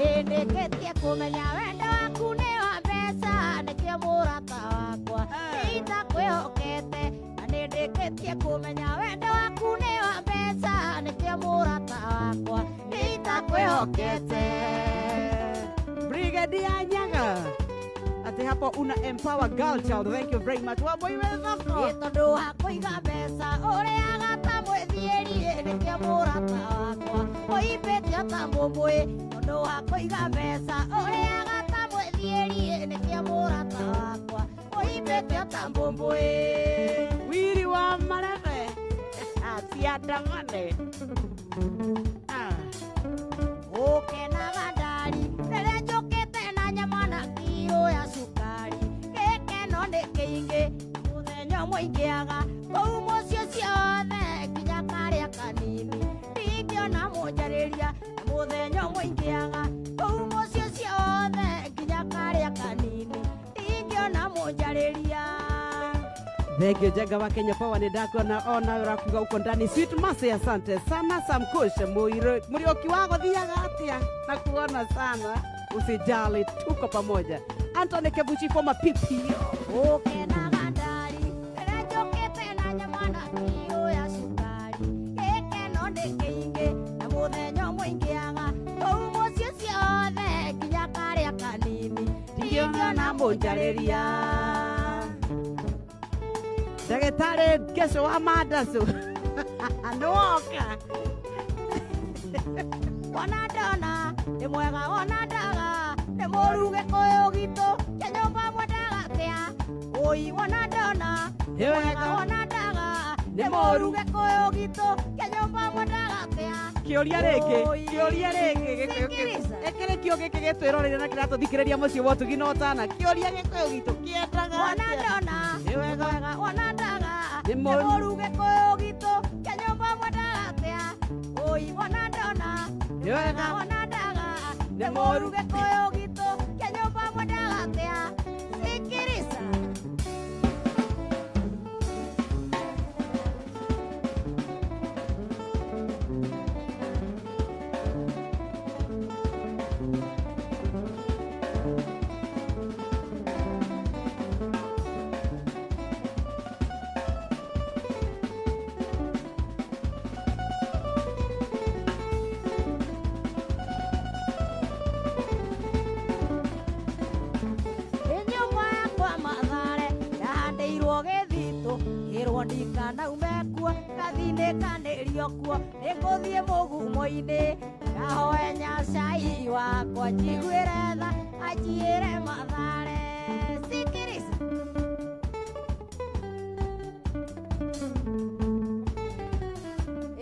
Ĩndĩkĩtie kũmenya wendo waku nĩ wa mbeca, nĩkĩo mũrata wakwa nĩitakwĩhokete. Na nĩndĩkĩtie kũmenya wendo waku nĩ wa mbeca, nĩkĩo mũrata wakwa nĩitakwĩhokete. Brigadier Nyaga, ati hapo una empower girl child. Thank you very much. Wambui wĩ thoko. Ĩ tondũ wa kũiga mbeca ũrĩaga ta mwĩthiĩri, nĩkĩo mũrata wakwa ũimbĩte ta mũmũĩ. Tondũ wa kũiga mbeca ũrĩaga ta mwĩthiĩri, nĩkĩo mũrata wakwa ũimbĩte ta mũmũĩ. Wiri wa marebe ciandamane. Ah. Ũkenaga ndari rĩrĩa njũkĩte na nyama na kiro ya cukari, gĩkeno nĩ kĩingĩ mũthenya ũmwe ingĩaga kũu mũciĩ ciothe nginya karĩa kanini ndingĩona mũnjarĩria. Na mũthenya ũmwe ingĩaga kũu mũciĩ ciothe nginya karĩa kanini ndingĩona mũnjarĩria. Thank you Jenga wa Kenya Power, nĩndakuona ona ũrakuga uko ndani. Sweet Mercy, asante sana. Sam Kush Mũrioki wa gũthiaga atĩa, na kuona sana, usijali tuko pamoja. Anthony Kebuchi, former PPO. Ũkenaga ndari rĩrĩa njũkĩte na nyama na kiro ya cukari, gĩkeno nĩ kĩingĩ na mũthenya ũmwe ingĩaga kũu mũciĩ ciothe nginya karĩa kanini ndingĩona mũnjarĩria. Ndagĩtarĩ Ngeco wa Mandacu nĩwoka. Wona ndona nĩ mwega, wona ndaga nĩ mũru, gĩkũyũ gitũ kĩa nyũmba mwendaga atĩa? Ũi wona ndona Nĩ wega. Wona ndaga Nĩ nĩ mũru. mũru, gĩkũyũ gitũ kĩa nyũmba mwendaga atĩa? Kĩũria rĩngĩ. Oi. Kĩũria rĩngĩ, gĩkũyũ Sikiriza. ĩkĩrĩ kĩo gĩkĩ gĩtwĩroreire na kĩratũthikĩrĩria mũciĩ wa Ũtugi na Ũtana. Kĩũria, gĩkũyũ gitũ kĩendaga Wona atĩa? ndona Nĩ wega. wega, wona ndaga Nĩ nĩ mũru. Mũru, gĩkũyũ gitũ. Nĩ wega. Ona ndaga. Nĩ Nĩ mũru. mũru gĩkũyũ gitũ kĩa nyũmba mwendaga atĩa. Sikirica. Nyũmba yakwa Mathare yahandĩirwo gĩthitũ ĩrwo ndikanaume kuo ngathinĩkanĩrio kuo nĩngũthiĩ mũgumo-inĩ ngahoe Nyacai wakwa njiguĩre tha anjiĩre Mathare. Sikirica.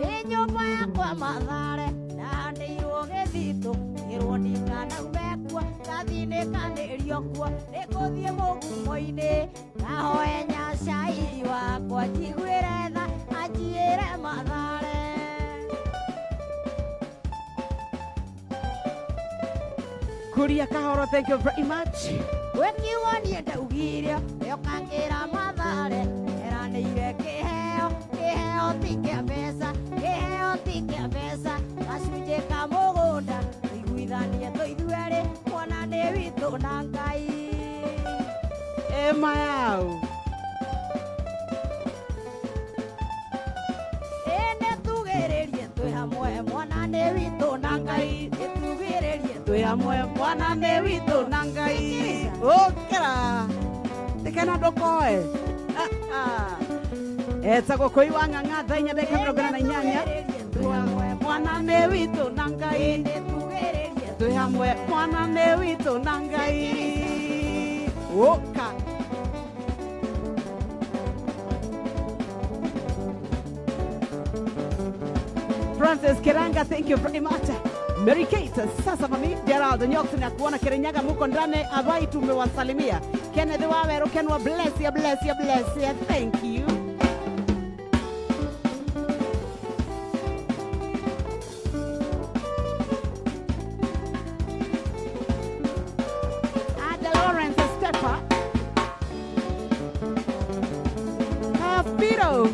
Ĩ nyũmba yakwa Mathare ndahandĩirwo gĩthitũ ĩrwo ndikanaume kuo ngathinĩkanĩrio kuo nĩngũthiĩ mũgumo-inĩ ngahoe Nyacai wakwa njiguĩre tha anjiĩre Mathare. Kuria Kahoro, thank you very much. Gwĩkiugo niĩ ndaugire nĩũkangĩra Mathare eranĩire kĩheo kĩheo ti kĩa mbeca kĩheo ti kĩa mbeca gacunjĩ ka mũgũnda tũiguithanie tũithuerĩ mwana nĩ witũ na Ngai. Ema yao. Ĩ nĩtugĩrĩrie twĩ hamwe mwana nĩ witũ na Ngai nĩtugĩrĩrie Twĩ hamwe mwana nĩ witũ na Ngai. Ũkĩra. Tikena ndũkoe. Ah, ah. Etagwo Kũi wa Ng'ang'a thaa inya ndagĩka mĩrongo ĩna na inyanya. Twĩ hamwe Mwana nĩ witũ na Ngai. nĩtugĩrĩrie Twĩ hamwe mwana nĩ witũ na Ngai. Ũka. Francis Kiranga, thank you very much. Mary Kate, sasa mami, Gerald Nyokson na kuona Kirinyaga muko ndani, abai tumewasalimia. Kenneth Waweru, Kenwa, bless you, bless you, bless you. Thank you. Ada Lawrence Stepper. Piro.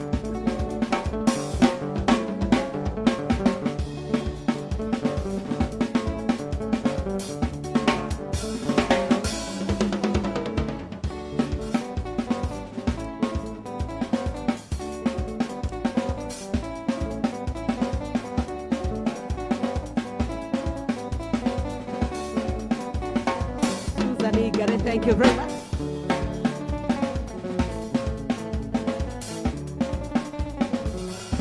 Susan Igare, thank you very much.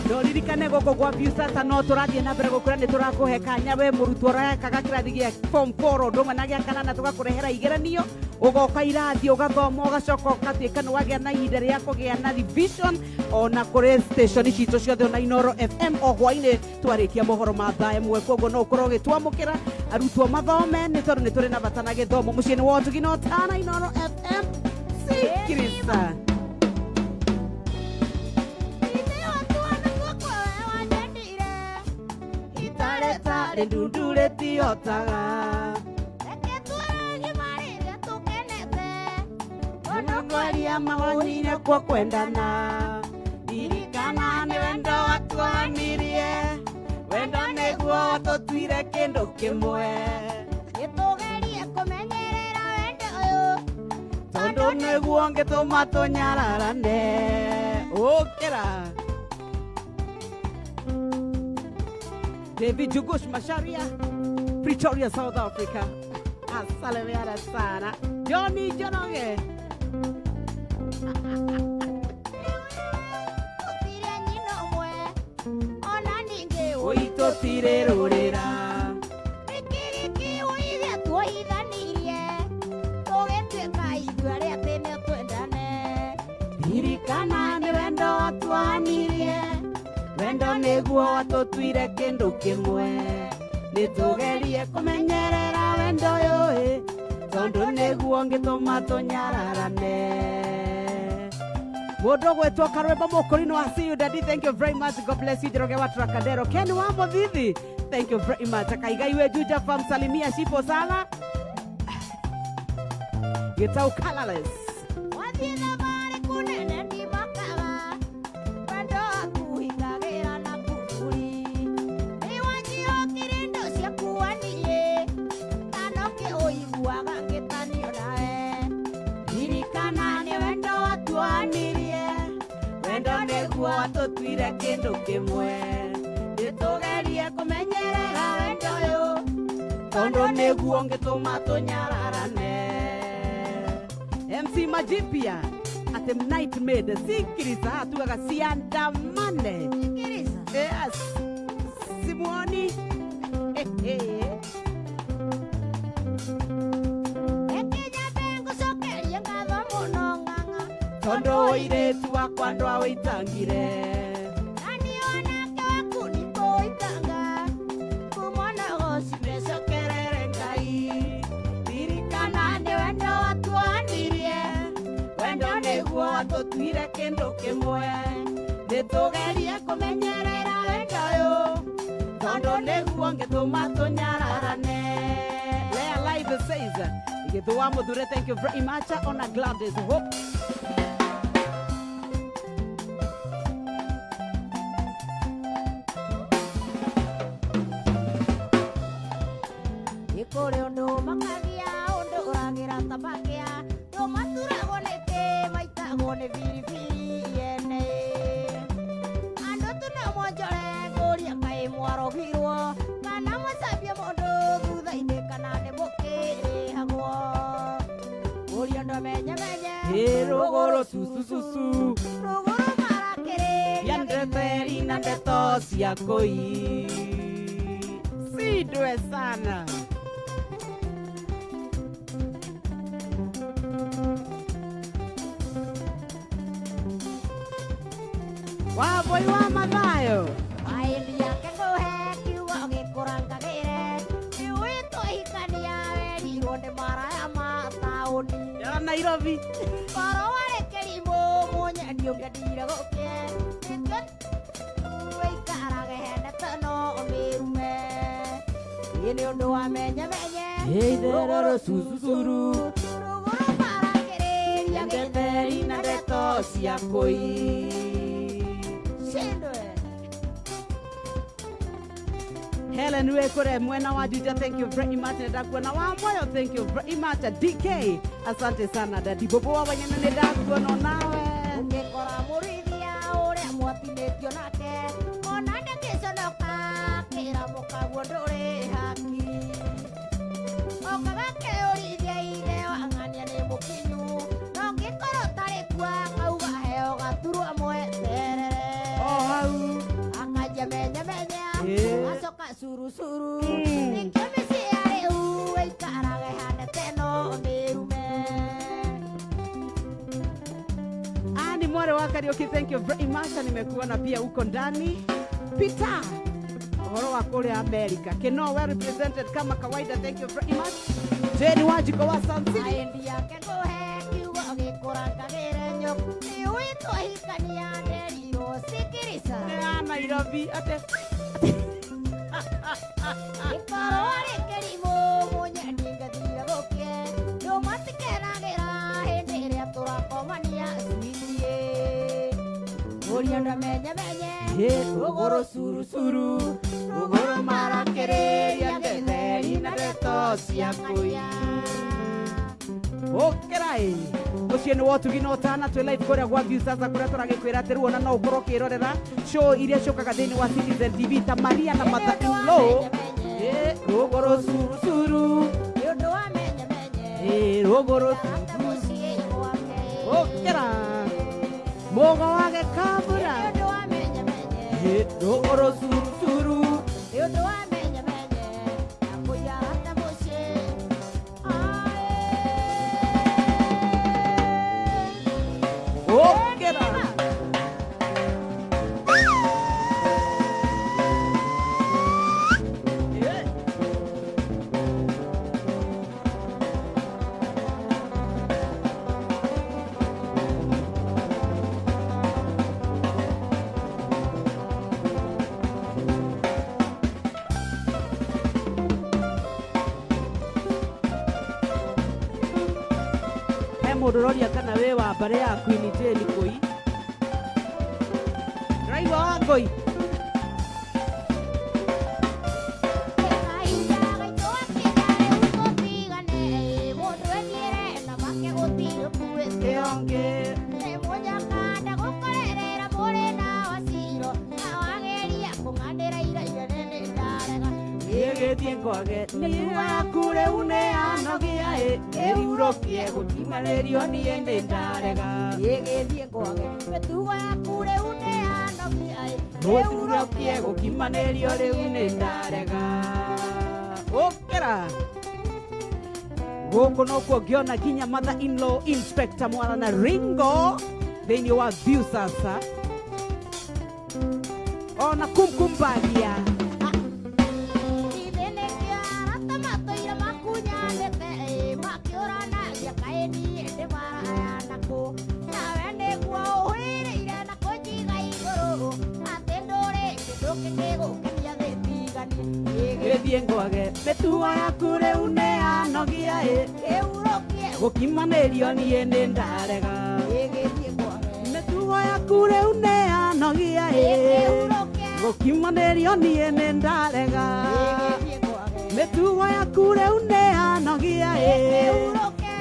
Ndoririkane gũkũ gwa Viusasa no tũrathiĩ na mbere gũkũra nĩ tũrakũhe kanya we mũrutwo ũrekaga kĩrathi gĩa form 4 ũndũ ũmwe na gĩa kanana tũgakũrehera igeranio ũgoka irathi ũgathoma ũgacoka ũgatuĩka nĩ wagĩa na ihinda rĩa kũgĩa na revision ona kũrĩ station citũ ciothe ona Inoro FM o hwainĩ twarĩkia mohoro ma thaa ĩmwe koguo no ũkorwo ũgĩtwamũkĩra arutwo mathome nĩ tondũ nĩ tũrĩ na bata na gĩthomo mũciĩ-inĩ wa ũtugi na ũtana Inoro FM sikiriza. Itarĩ ndundure tiotaga Mwaria mawanyire kwa kwendana ririkana nĩ wendo watuanirie wendo nĩguo watũtuire kĩndũ kĩmwe Nĩtũgerie kũmenyerera wendo ũyũ tondũ nĩguo ũngĩtũma tũnyararane. Ũkĩra. David Jugush Masharia, Pretoria, South Africa. Asalimiana sana. Johnny Jonoge. Tũtirĩ nyina ũmwe ona ningĩ Ũitũtirĩ rũrĩra. Nĩkĩrĩkĩ ũithe tuoithanirie tũgĩtuĩka ithuĩ arĩa atĩ nĩtwendane. Ririkana nĩ wendo watuanirie wendo nĩguo watũtuire kĩndũ kĩmwe nĩtũgerie kũmenyerera wendo ũyũ ĩ tondũ nĩguo ũngĩtũma tũnyararane. Mundu gwetwo Karwembo Mukurino, I see you daddy, thank you very much, God bless you. Njoroge wa Trocadero, Ken wa Muthithi, thank you very much. Akaigaiwe Juja Farm, salimia Shipo sana. Gitau colorless. Wathiĩ thabarĩ kũnene ndimakaga, wendo waku hingagĩra na kuburi. Nĩwanjihokire indo ciaku waniĩ, na nokĩ ũiguaga ngĩtanio nawe. Ririkana nĩ wendo watuanirie, wendo nĩguo watũtuire kĩndũ kĩmwe. Nĩtũgerie kũmenyerera wendo ũyũ, tondũ nĩguo ũngĩtũma tũnyararane. MC Majipia at the night maid sikiriza tugaga siandamane. Sikiriza. Yes. Simuoni. Ekinya ngũcokerie ngatho mũno ng'ang'a, Tondũ ũirĩtu wakwa ndwawĩitangire. Na niĩ onake waku ndikũitanga, kuma na ũgoci Nĩcokerere Ngai. Ririkana nĩ wendo watuanirie, wendo nĩguo watũtuire kĩndũ kĩmwe. Nĩtũgerie kũmenyerera wendo ũyũ, tondũ nĩguo ũngĩtũma tũnyararane. Lea Live says, Githu wa Muthure, thank you very much. Ona Gladys Hope. Nĩ kũrĩ ũndũ makagia, ũndũ ũragĩra ta makĩa, ndũmaturagwo nĩ kĩ, maitagwo nĩ biribiri yene. Andũ tu no monjore ngũria kaĩ mwarogirwo, kana mũcambie mũndũ thutha-inĩ kana nĩ mũkĩrĩhagwo. Ngũria ũndũ menye menye, Rũgũrũ susu susu, rũgũrũ marakĩrĩria yandeteri na ndeto cia kũi. Sidwe sana. Waboi wa Mathayo. Maĩndi yake ngũhe kiugo gĩkũrangagĩre, nĩũĩ twahikania werirwo nĩ maraya ma taũni. Ya Nairobi. Korwo warĩ kĩrimũ mũnyendi ũngĩendire gũkĩe, nĩkĩo wĩikarage henete no ũmĩrume. Ĩ nĩ ũndũ wa menye menye, Itherero sususuru, rũgũrũ marakĩrĩria ndeteri na ndeto cia kũi. Shindwe. Helen Wekore mwena wa Juja, thank you very much. Nĩndakuona wa Moyo, thank you very much. DK, asante sana. Daddy Bobo wa Wanyana, nĩndakuona nawe. Ũngĩkora mũrĩithia ũrĩa mwatinĩtio nake, ona ndangĩconoka kĩra mũkaguo ndũrĩ haki. Okaga keũrithia ithe wa ng'ania nĩ mũkinyu, na ũngĩkorwo ũtarĩ kuo akauga heo gaturwa mweterere. O hau. Akanjia menye menye, acoka curu curu. Nĩkĩo mĩciĩ ya rĩu ĩikaraga ĩhanete no mĩrume. Ani Mware wa Kariuki, thank you very much. Nimekuona pia huko ndani. Peter, ũhoro wa kũrĩa America. Keno well represented kama kawaida, thank you very much. Jane Wanjiko wa Sun City. Maĩndi yake ngũhe kiugo gĩkũrangagĩre nyoku, nĩũĩ twahikania nderirwo sikirica. Ya Nairobi ate. Gĩkorwo warĩ kĩrimũ mũnyendi ngathire gũkĩe, ndũmatikenagĩra hĩndĩ ĩrĩa tũrakomania switiĩ. Ngũria ũndũ menye menye, Rũgũrũ curu curu, rũgũrũ marakĩrĩria ndetheri na ndeto cia kũi. Ũkĩra ĩ ũcio nĩ wotugi na ũtana twĩ live kũrĩa gwa View Sasa kũrĩa tũragĩkwĩra atĩ rĩu ona no ũkorwo ũkĩrorera show iria ciũkaga thĩinĩ wa Citizen TV ta Maria na Nĩ Mother ũndũ wa in Law. menye menye, Rũgũrũ curu curu, nĩ ũndũ wa menye menye, rũgũrũ arata mũciĩ gwake. ũkĩra mũgo wa gĩkabura. Nĩ ũndũ wa menye menye, Rũgũrũ curu curu, nĩ ũndũ wa menye menye, na kũiya arata mũciĩ. Ũkĩra. Mũndũ ũroria kana wĩ wa mbarĩ ya Queen Jane Kũi. Ndĩraigua Wangũi. Gĩgĩthiĩ kwage niĩ waku rĩu nĩ anogia ĩ ĩhurũkie gũkimanĩrio niĩ nĩ ndarega. Gĩgĩthiĩ kwage mĩtugo yaku rĩu nĩ anogia ĩ Gũturũkie gũkimanĩrio rĩu nĩ ndarega. Ũkĩra gũkũ nokuo ngĩona nginya mother in law Inspector Mwarana Ringo thĩinĩ wa view sasa ona kumkumbagia. Gĩthiĩ ngwage mĩtugo yaku rĩu nĩ anogia ĩ gũkimanĩrio niĩ nĩ ndarega. Mĩtugo yaku rĩu nĩ anogia ĩ gũkimanĩrio niĩ nĩ ndarega. Mĩtugo yaku rĩu nĩ anogia ĩ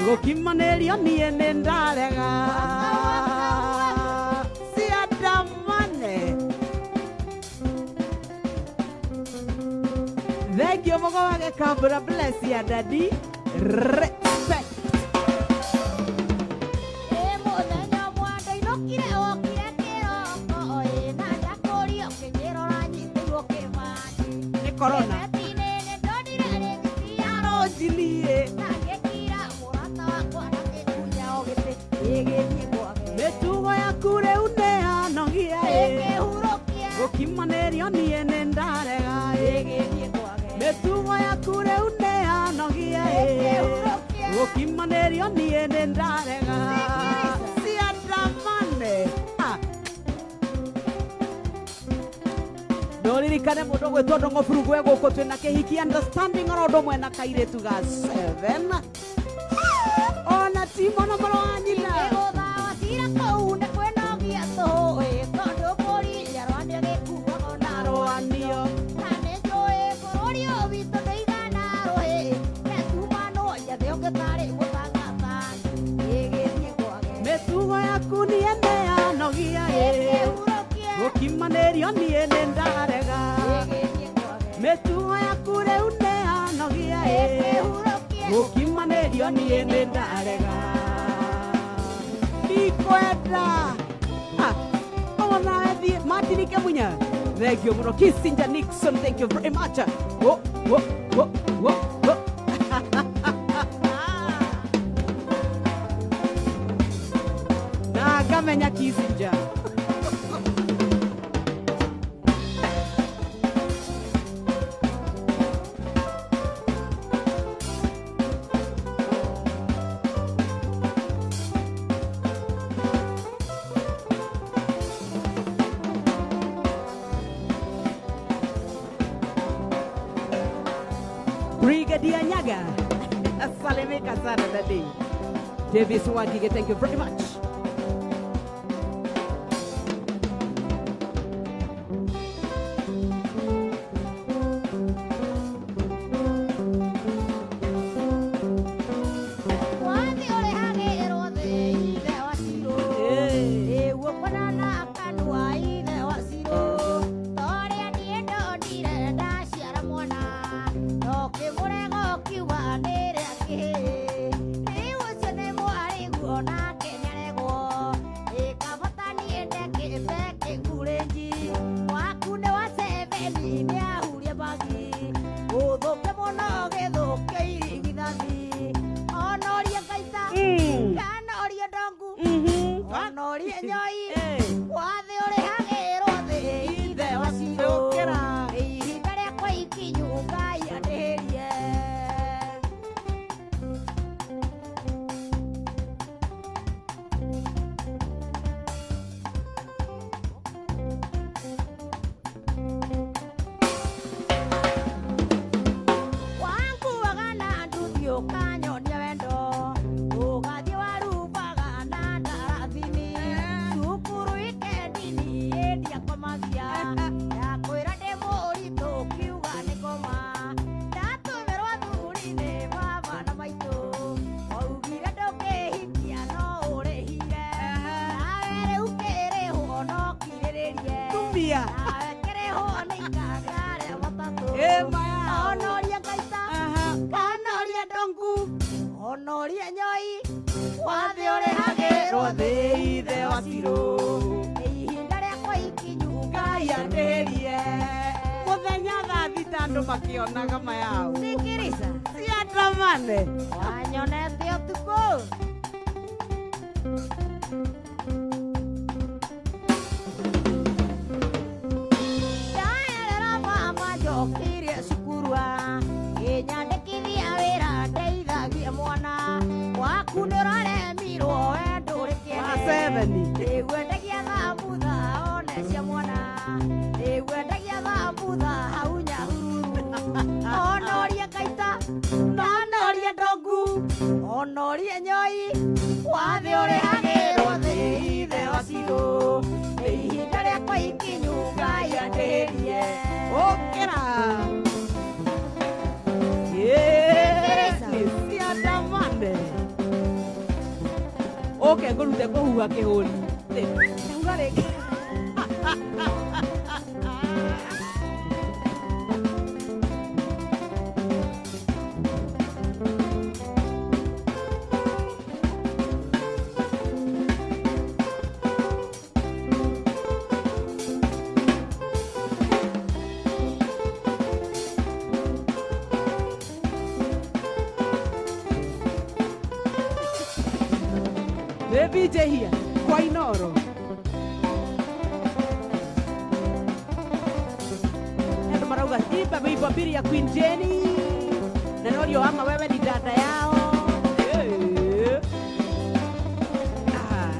gũkimanĩrio niĩ nĩ ndarega. Ciandamane. Thank you, Mogawage Kabura. Bless you, Daddy. Respect. Nĩ corona. Mĩtugo yaku rĩu nĩ anogia ĩ gũkimanĩrio niĩ nĩ ndarega ĩ. Mĩtugo yaku rĩu nĩ anogia ĩ gũkimanĩrio niĩ nĩ ndarega. Ciandamane. Ndũririkane mũndũ ũgwĩtwo Ndong'o Burugu e gũkũ twĩna kĩhiki understanding oro ũndũ ũmwe na kairĩtu ga 7 ona ti mũno mũrũ wa nyina. Mĩtugo yaku niĩ nĩ anogia ĩ gũkimanĩrio niĩ nĩ ndarega. Mĩtugo yaku rĩu nĩ anogia ĩ gũkimanĩrio niĩ nĩ ndarega. Ndikwenda ona thiĩ Martin Kemunya. Thank you mũno. Kissinger Nixon, thank you very much. Wo wo wo wo wo. Na ngamenya Kissinger. Brigadier Nyaga. Salimika sana daddy. Davis Wangige, thank you very much. Wanguaga na nduthi ũkanyonia wendo, ũgathiĩ warubaga. Mũtumia. Nawe kĩrĩhwo nĩ ikanga rĩa matatũ. Ĩ maya. Onoria ngaita. Aha. Kanoria ndongu. Onoria nyoi. Wathĩ ũrĩhagĩrwo Rwo thĩ ithe wa Cirũ. Nĩ ihinda rĩakwa ikinyu. Ngai andĩrie. Mũthenya thaa thita andũ makĩonaga mayao. Sikiriza. Ciandamane. Wanyonete ũtukũ. Ndaerera mama njokirie cukuru ngĩnyandĩkithia wĩra ndeithagie mwana waku nĩũraremirwo we ndũrĩ Wa kĩene. seveni. Nĩgwendagia thambutha one cia mwana, nĩgwendagia thambutha hau Nyahururu. Onorie ngaita onorie ndongu onorie nyoi wathĩ ũrĩhagĩrwo thĩ ithe wa Cirũ. Nĩ ihinda rĩakwa ikinyu Ngai andĩrie. Ũkĩra. Nĩ ciandamane. Ũke ngũrute kũhuha kĩhũri. Huha rĩngĩ. Nĩ BJ here kwa Inoro. Andũ marauga imba wimbo mbili ya Queen Jenny na norio ama wewe ni dada yao. Eh. Ah.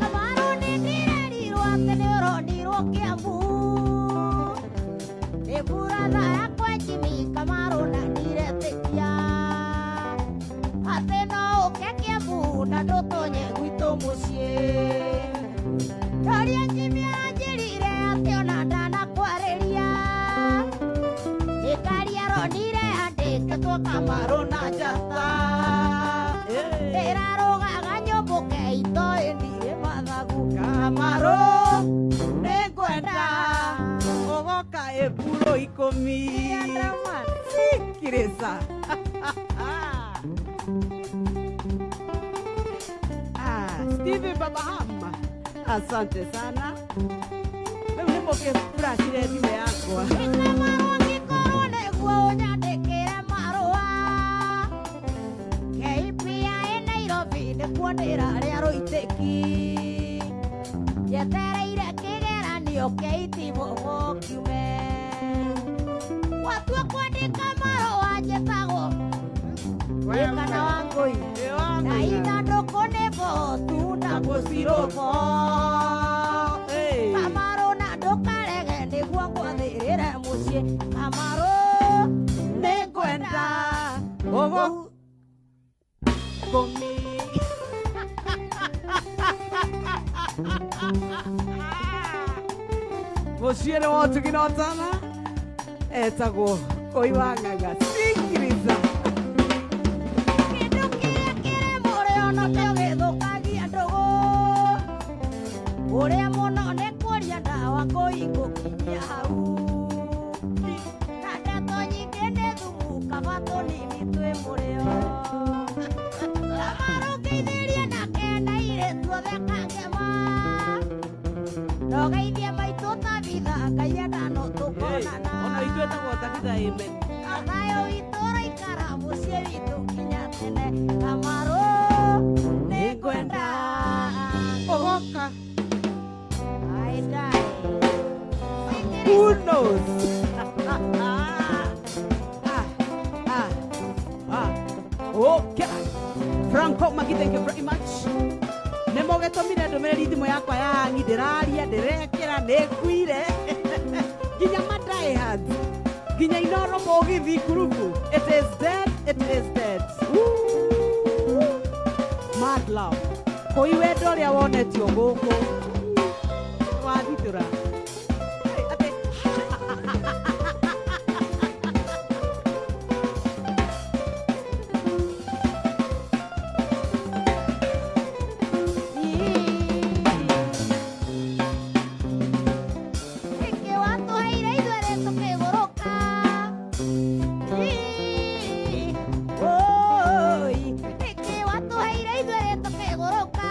Kamaru nĩ ndĩrerirwo atĩ nĩ ũronirwo Kĩambu. Nĩ buratha yakwa Jimmy Kamaru na ndiretĩkia atĩ no ũke Kĩambu na ndũtonye gwitũ mũciĩ. Ndoria Jimmy anjĩrire atĩ ona ndanakwarĩria nĩ ngari aronire andĩkĩtwo Kamaru na njata. Eh. Ndĩrarũgaga nyũmbũke itoĩ ndirĩ mathagu. Kamaru nĩngwenda ũgoka ĩpuro ikũmi. Sikiriza. Ah, Steve Babahama. Asante sana. Rĩu nĩ mũkĩburacire thimũ yakwa. Kamaru angĩkorwo nĩguo ũnyandĩkĩre marũa KPI Nairobi nĩkuo ndĩrarĩa rũitĩki njetereire kĩgeranio kĩa itibobo kiume watua kwandĩka marũa njĩtagwo kana Wangũi na ithandũkũ nĩ botu na mũcirũbo. Hey. Kamaru na ndũkarege nĩguo ngwathĩrĩre mũciĩ. Kamaru Nĩngwenda ũgoka ikũmi. Mũciĩ nĩ wa ũtugi na ũtana etagwo Kũi wa Ng'ang'a. Sikiriza. Kĩndũ kĩrĩa kĩrĩ mũrĩo nokĩo gĩthũkagia ndũgũ. Ũrĩa mũno nĩ kũria ndawa kũi gũkinyia hau. Na ndeto nyingĩ nĩ thumu kaba tũnini twĩ mũrĩo. Kamaru ngeithĩrie nake na airĩtu othe kangema. Ndogeithie maitũ Tabitha Ngai enda no tũkonana. Ona ithuĩ etagwo Tabitha amen. Thayũ witũ ũraikara mũciĩ witũ nginya tene. Kamaru Nĩngwenda ũgoka. I die. Who knows? Ah, ah, ah. Okay. Franco Magi, thank you very much. Nĩ mũgĩtũmire ndũmĩrĩri thimũ yakwa ya hangi ndĩraria ndĩrekĩra nĩnguire nginya ma diehards nginya Inoro mũgithi ngurubu. It is dead, it is dead. Woo. Mad love. Koi wendo ũrĩa wonetio gũkũ wathitũra atĩ Nĩkĩ watũheire ithuerĩ tũkĩgũrũka? Oi, nĩkĩ watũheire ithuerĩ tũkĩgũrũka?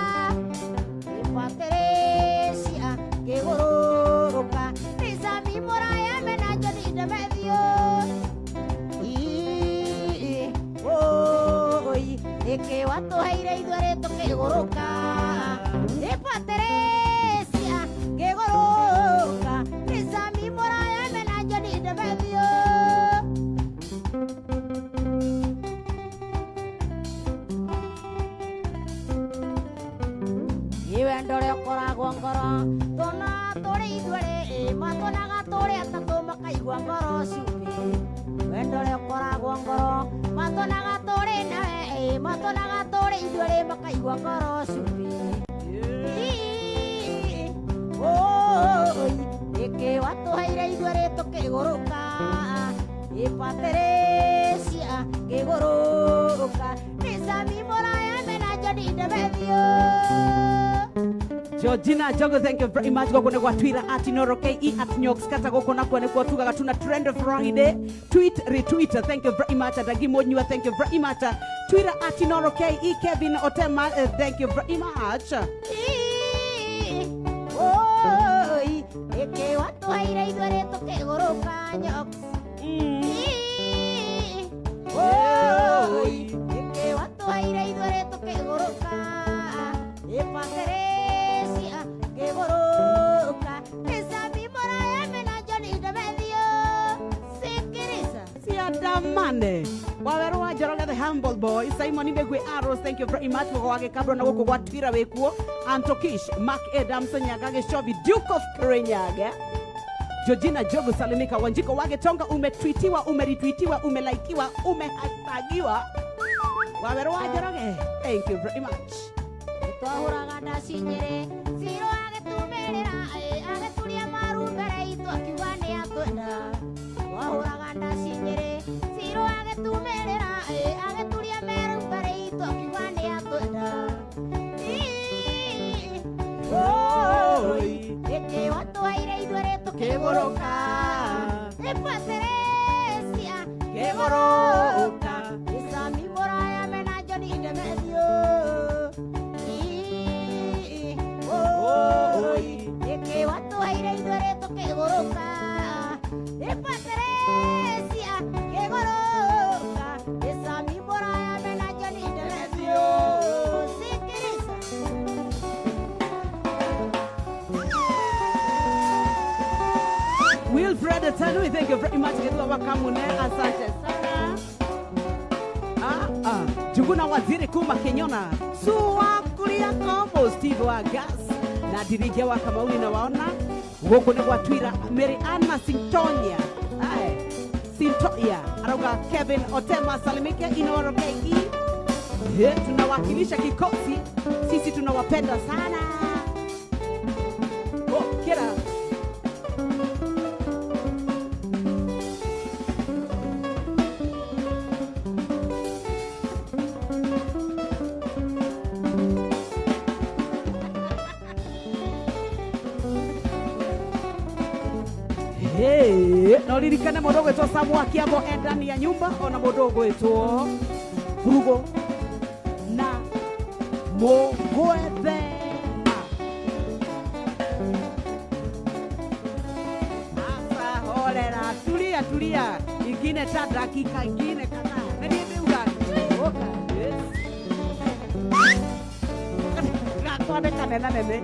Nĩ Patricia ngĩgũrũka, nĩ Sami mũraya mena Johnny Demetrio. Oi, nĩkĩ watũheire ithuerĩ tũkĩgũrũka? Nĩ Patricia ngĩgũrũka, nĩ Sami mũraya mena Johnny Demetrio. Iwendo rĩa ũkoragwo ngoro tũna tũrĩ ithuerĩ matũnaga tũrĩ atatũ makaigua ngoro cumbĩ. Wendo rĩa ũkoragwo ngoro matũnaga tũrĩ nawe matũnaga tũrĩ ithuerĩ makaigua ngoro cumbĩ. Oi, nĩkĩ watũheire ithuerĩ tũkĩgũrũka? Ĩ Patricia ngĩgũrũka, nĩ Sami mũraya mena Johnny Demetrio. Georgina Jogo, thank you very much. Goko ne kwa Twitter at Inoro KE at Nyox Kata goko na kwa ne kwa tugaga tuna Trend Friday. Tweet, retweet, thank you very much. Adagimo Nyua, thank you very much. Twitter at Inoro KE, Kevin Otema, thank you very much. Oi, nĩkĩ watũheire ithuerĩ tũkĩgũrũka Nyox? Oi, nĩkĩ watũheire ithuerĩ tũkĩgũrũka? Ĩ Patricia ngĩgũrũka, nĩ Sami mũraya mena Johnny Demetrio. Sikiriza. Siadamane. Waweru wa Njoroge the humble boy, Simon Ibegwe Arrows, thank you very much. Goko wage kabro na goko gwa Twitter wekuo. Antokish, Mark Adamson Nyagage Shobi, Duke of Kirinyaga. Georgina Jogo salimika. Wanjiko wage Tonga, umetweetiwa, umeretweetiwa, umelaikiwa, umehashtagiwa. Waweru wa Njoroge, thank you very much. Twahũraga ndaci nyĩrĩ Ciro agĩtumĩrĩra agĩturia maru mbere itũ akiuga nĩ atwenda. Twahũraga ndaci nyĩrĩ Ciro agĩtumĩrĩra agĩturia meru mbere itũ akiuga nĩ atwenda. Oi, nĩkĩ watũheire ithuerĩ tũkĩgũrũka? Nĩ Patricia ngĩgũrũka, nĩ Sami mũraya mena Johnny Demetrio. Oi, nĩkĩ watũheire ithuerĩ tũkĩgũrũka? Nĩ Patricia ngĩgũrũka, nĩ Sami mũraya mena Johnny Demetrio. Sikiriza. Wilfred Tanui, thank you very much. Gethua wakamune, asante sana. Juguna waziri kuma Kenyona, Suwa kulia kombo, Steve wa gas, na Dirige wa Kamauli na waona. Goko ne kwa Twitter, Mary Anna Sintonia. Aye, Sintonia. Arauga Kevin Otema salimike Inoro KE. Tunawakilisha kikosi, sisi tunawapenda sana. Oh, kera. Hey, no ririkane mũndũ ũgwĩtwo Samu wa Kĩambo e ndani ya nyumba ona mũndũ ũgwĩtwo Burugo na Mũgwethe. Asa horera, tulia tulia, ingine ta dakika ingine kadhaa. Na niĩ ndĩuga oka. Yes. Gakwa nĩ kanene nene.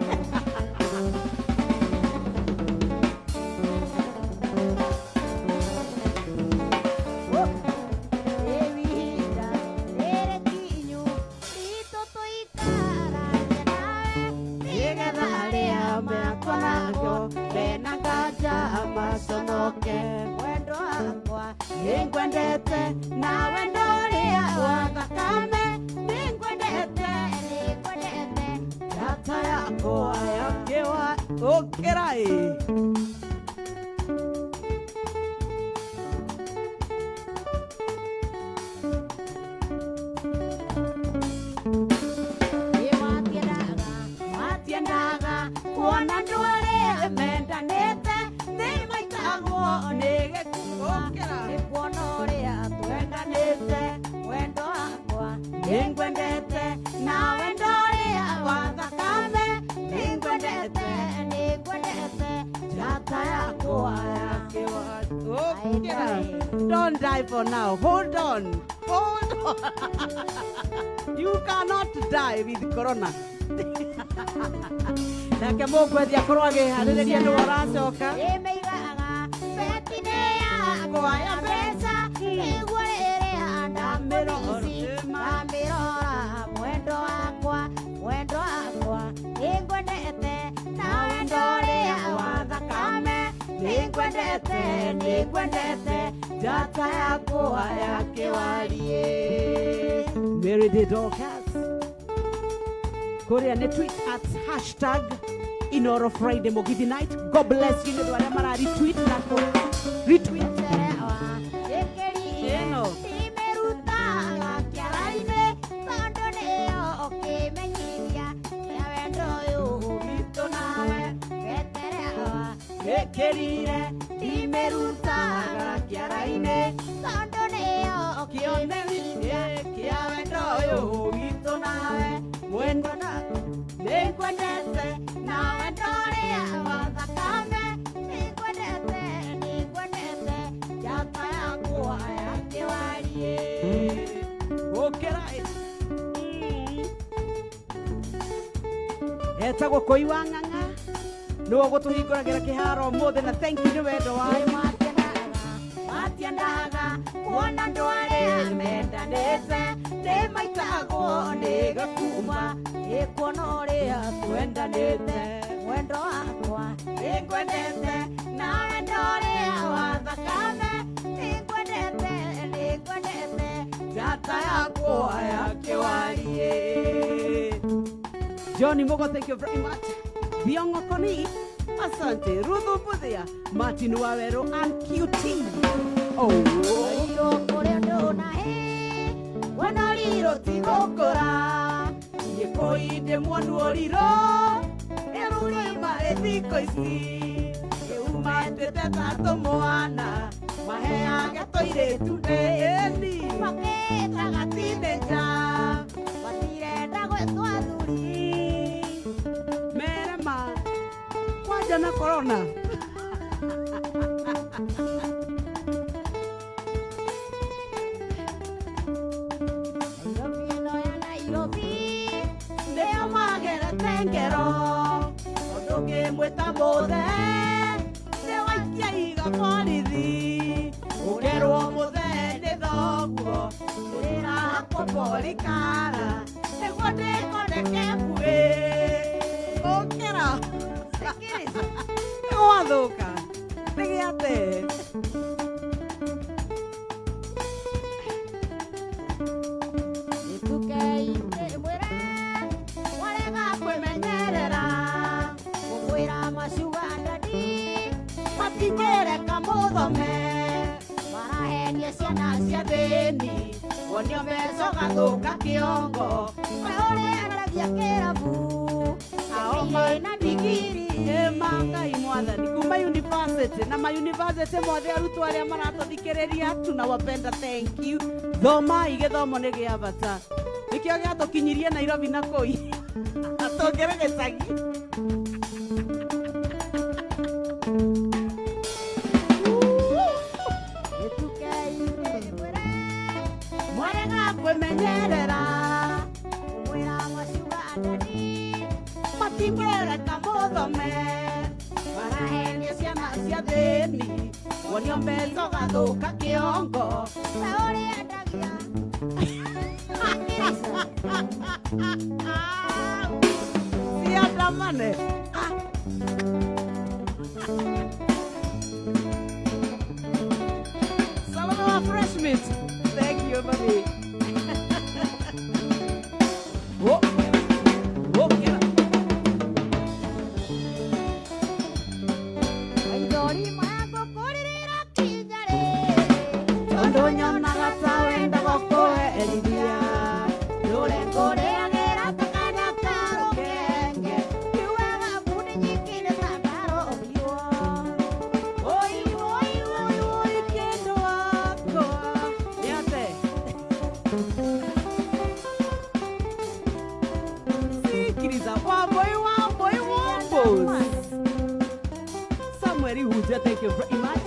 Nĩngwendete nawe ndũrĩa wa thakame, nĩngwendete, Nĩngwendete Yakwa yakewa ũkĩrai. Matiendaga kuona andũ arĩa mendanĩte nĩ maitagwo nĩ gĩkuũ. Ũkĩra. Nĩ kuona ũrĩa twendanĩte, wendo wakwa Nĩngwendete na wendo ũrĩa wa thakame, nĩngwendete, nĩngwendete njata yakwa yakewa. Ũkĩra. Don't die for now. Hold on. Hold on. You cannot die with corona. Nake mũngwethi akorwo agĩharĩrĩria nĩ ũracoka. Ĩmĩigaga beti-inĩ yakwa ya mbeca nĩguo rĩrĩa ndamĩrora, ndamĩrora mwendo wakwa, mwendo wakwa nĩngwendete na wendo ũrĩa wa thakame, nĩngwendete, nĩngwendete njata yakwa ya kĩwariĩ. Mary de Dorcas. Kũrĩa nĩ tweet at hashtag Inoro Friday Mugithi Night. God bless you nĩ ũndũ arĩa mara retweet na kũ retweet. Njerewa ĩkĩrire Ĩno. ndimĩrutaga kĩara-inĩ tondũ nĩyo ũkĩmenyithia kĩa wendo ũyũ witũ nawe weterewa Ĩkĩrire ndimĩrutaga kĩara-inĩ tondũ nĩyo kĩonereria kĩa wendo ũyũ witũ nawe mwendo na nĩngwendete na wendo ũrĩa wa thakame, nĩngwendete, nĩngwendete njata yakwa ya kĩwariĩ. Ũkĩra. Etagwo Koi wa Ng'ang'a nĩwe ũgũtũhingũragĩra kĩharo ũmũthĩ na thank you nĩ wendo wanyu. Matiendaga kuona andũ arĩa mendanĩte nĩ maitagwo nĩ gakuma Ĩkuona ũrĩa twendanĩte, wendo wakwa nĩngwendete na wendo ũrĩa wa thakame, nĩngwendete, nĩngwendete njata yakwa ya kĩwariĩ. Johnny Mogo, thank you very much. Biongo Koni, asante. Ruthu Buthia, Martin Wawero and QT. Oh, Riro kũrĩ ũndũ na hĩ wona riro tigũkũra gĩkũinde mwonuo riro ĩrurima ĩthiko ici ĩumatĩte ta tũmwana maheage tũirĩtu ĩni makĩtaga tinĩnja matirenda gwĩtwo athuri merema kwanja na corona. Nairobi ĩno ya Nairobi nĩo magerete ngero ũndũ ngĩmwĩta mũthe nĩ waikia iga borithi ũkerwo mũthe nĩ thoguo ũrĩrahakwo borikara nĩguo ndĩkoneke mbuĩ ũkĩra nĩ gwathũka nĩ gĩate. Ĩtuke imwĩre warega kwĩmenyerera gũkwĩra macuga ndadi matingĩreka mũthome marahenia ciana cia thĩni wonio mbeca ũgathũka kĩongo cia ũrĩa endagia kĩrabu Ao na ndigiri ĩma Ngai mwathani kuma university na ma university mothe arutwo arĩa maratũthikĩrĩria tunawapenda, thank you. Thomai, gĩthomo nĩ gĩa bata nĩkĩo gĩatũkinyirie Nairobi na kũi atũngĩre gĩcagi. Ĩtuke imwĩre mwarega kwĩmenyerera gũkwĩra macuga ndadi matingĩreka mũthome marahenia ciana cia thĩni wonio mbeca ũgathũka kĩongo ta ũrĩa endagia ciandamane. Salome wa fresh meat, thank you mami. Oh, oh, yeah. Wamboi, Wamboi, Wambos. Samuel Ihuja, thank you very much.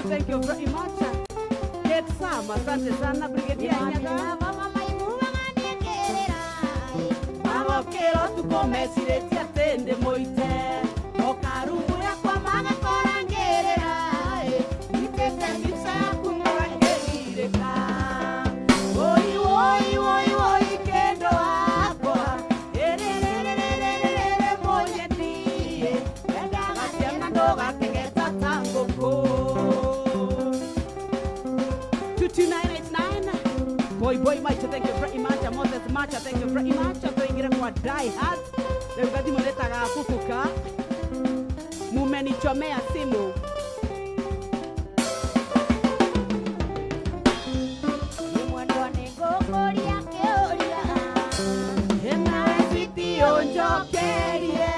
Thank you very much. Kate Sam, asante sana Brigadier Nyaga. Magokero tukomeciretie atĩ ndĩ mũite. Okarumu yakwa magakora ngĩrĩra. Nyitĩte mbica yaku mũgakĩgirĩka. Oi, oi, oi, oi, kĩndũ wakwa. Ĩrĩrĩrĩrĩrĩrĩ mũnyeni. Endaga ciana ndũgakĩgeta ta ngũkũ. 2989 Boy Boy Macha, thank you very much. Moses Macha, thank you very much. Tuingire kwa Die Hard. Leo gathimo letaga kukuka. Mumenichomea simu. Mwendo ni ngokoria keoria. Ena sitio njokerie.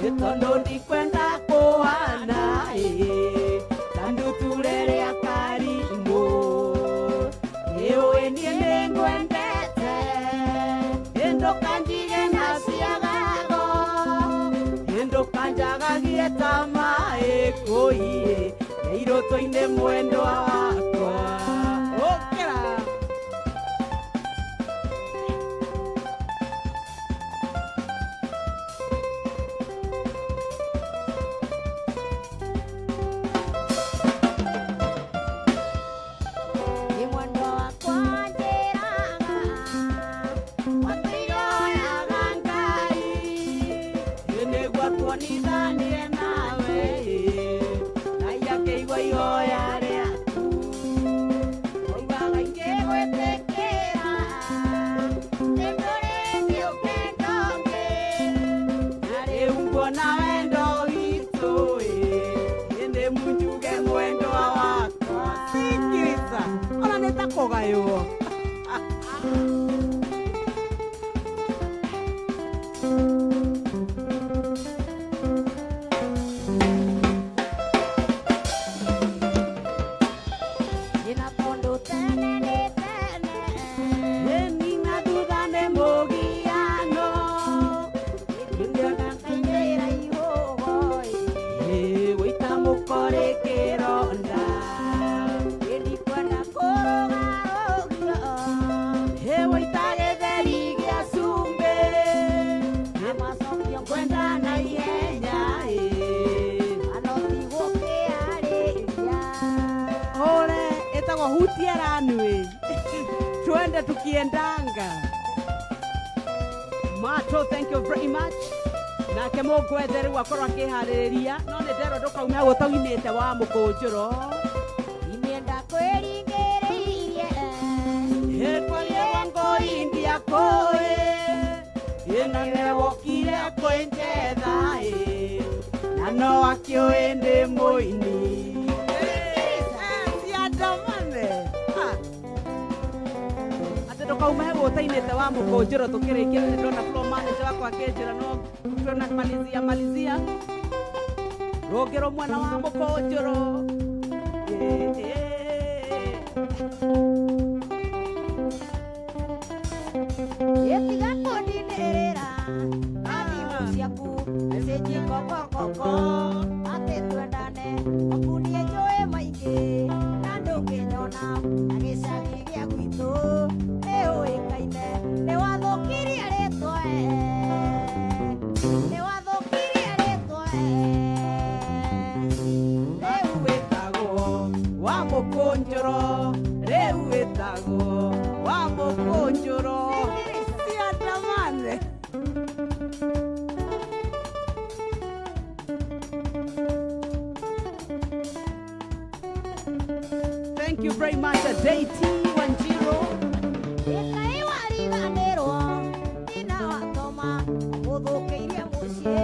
Itondo ndikwenda kuhana. Tandu turere akari. Iroto-inĩ mwendwa wakwa ũkĩra. Nĩ mwendwa wakwa njĩraga Watĩiroyaga Ngai nĩguo tuonithanie nawe. Kogaywo. Twende tukiendanga. Mato, thank you very much. Nake mũngwethe rĩu akorwo akĩharĩrĩria no nĩ nderwo ndũkaume hau ũtaunĩte wa mũkũnjũro. Imĩenda kwĩringĩrĩirie. Kwaria ngoi ndiakũĩ. Ĩna nĩwe wokire kwĩnjetha na no akĩũĩ ndĩ mũini. Ciandamane. Atĩ ndũkaume hau ũtainĩte wa mũkũnjũro tũkĩrĩkia nĩ ndona floor manager wakwa akĩnjĩra no tunamalizia malizia rũngĩ rũmwe na wa mũkũnjũro. Ĩtiga kũndinĩrĩra na thimũ ciaku message kokokoko atĩ twendane aku niĩ njũĩ maingĩ na ndũngĩnyona na gĩcagi gĩa gwitũ nĩũĩkaine nĩwathũkirie rĩtwa nĩwathũkirie rĩtwa rĩu wĩtagwo wa mũkũnjũro rĩu wĩtagwo wa mũkũnjũro. Ciandamane. Thank you very much, Deity Wanjiru. Ĩkai wariganĩrwo nyina wa Toma mũthũkĩirie mũciĩ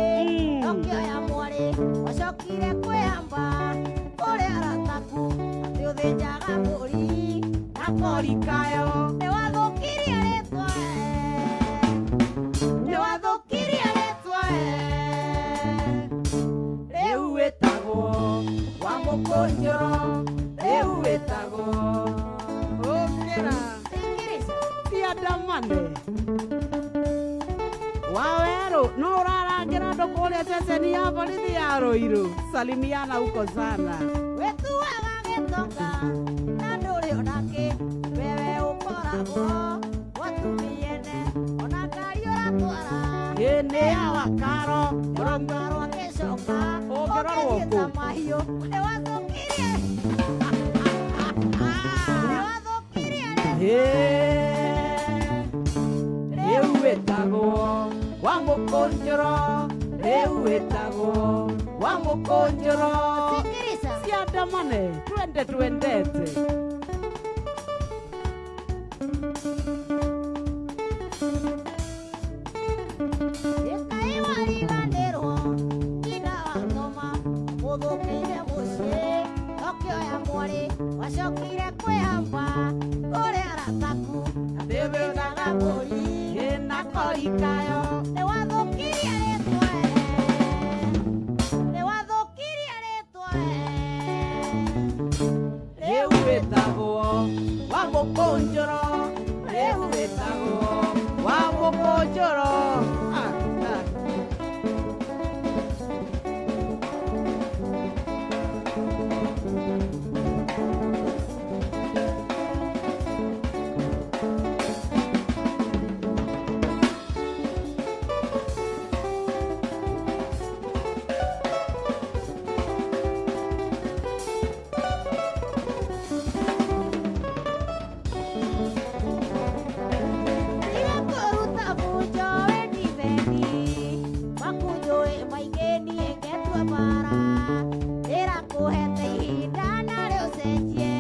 ũkĩoya mwarĩ ũcokire kwĩhamba kũrĩ arataku atĩ ũthĩnjaga mbũri na Kori kayo. Nĩwathũkirie rĩtwa, nĩwathũkirie rĩtwa, Rĩu wĩtagwo wa mũkũnjũro, rĩu wĩtagwo ũkĩra ciandamane wawerũ no ũrarangĩra andũ kũrĩa ceceni ya borithi ya Ruiru. Salimiana huko sana. Wĩtuaga gĩtonga na ndũrĩ onakĩ wewe ũkoragwo gwatumia ene ona ngari ũratwara Ĩ nĩ ya wakaro. Nĩwatwarwo akĩcoka Ũngĩrorwo ũgĩthiĩ ta kũ? Mahiũ nĩwathũkirie nĩwathũkirie. Rĩu wĩtagwo wa mũkũnjũro, rĩu wĩtagwo wa mũkũnjũro. Sikiriza. Ciandamane twende twendete. Ĩkai wariganĩrwo nyina wa Thoma mũthũkĩire mũciĩ ũkĩoya mwarĩ wacokire kwĩhamba kũrĩ arataku atĩ ũthĩnjaga mbũri Ĩna kori kayo. Nĩwathũkirie rĩtwa, nĩwathũkirie rĩtwa. Rĩu wĩtagwo wa mũkũnjũro, rĩu wĩtagwo wa mũkũnjũro. Ah, ah. Tiga kũruta bunjo wendi bendi makunjũĩ maingĩ niĩ ngetua bara ndĩrakũhete ihinda narĩ ũcenjie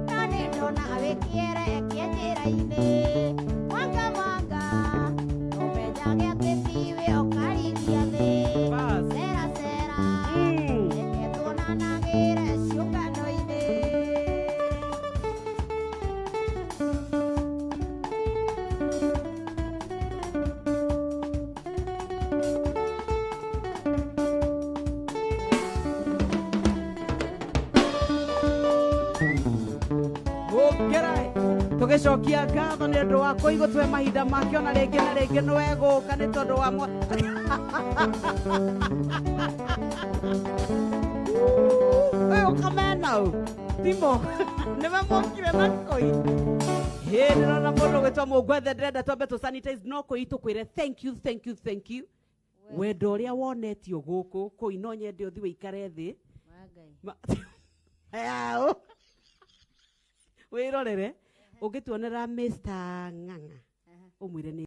no nĩ ndona wĩkĩerekie njĩra-inĩ manga manga ũmenyage atĩ tiwe ũkarigia thĩ. Bas. Cera cera. Reke tuonanagĩre ciũngano-inĩ. Gũkĩra tũgĩcokia ngatho nĩ ũndũ wa kũigũtwe mahinda make ona rĩngĩ na rĩngĩ nĩ wegũka nĩ tondũ wa ũyũ kamenau timo nĩwe mokire na koi hĩ ndĩrona mũndũ gwĩtwo mũngwethe ndĩrenda twambe tũ sanitize no kũi tũkwĩre thank you, thank you, thank you wendo ũrĩa wonetio gũkũ kũi no nyende ũthi wĩikare thĩ. Yaũ wĩrorere ũngĩtuonera Mr. Ng'ang'a ũmwĩre nĩ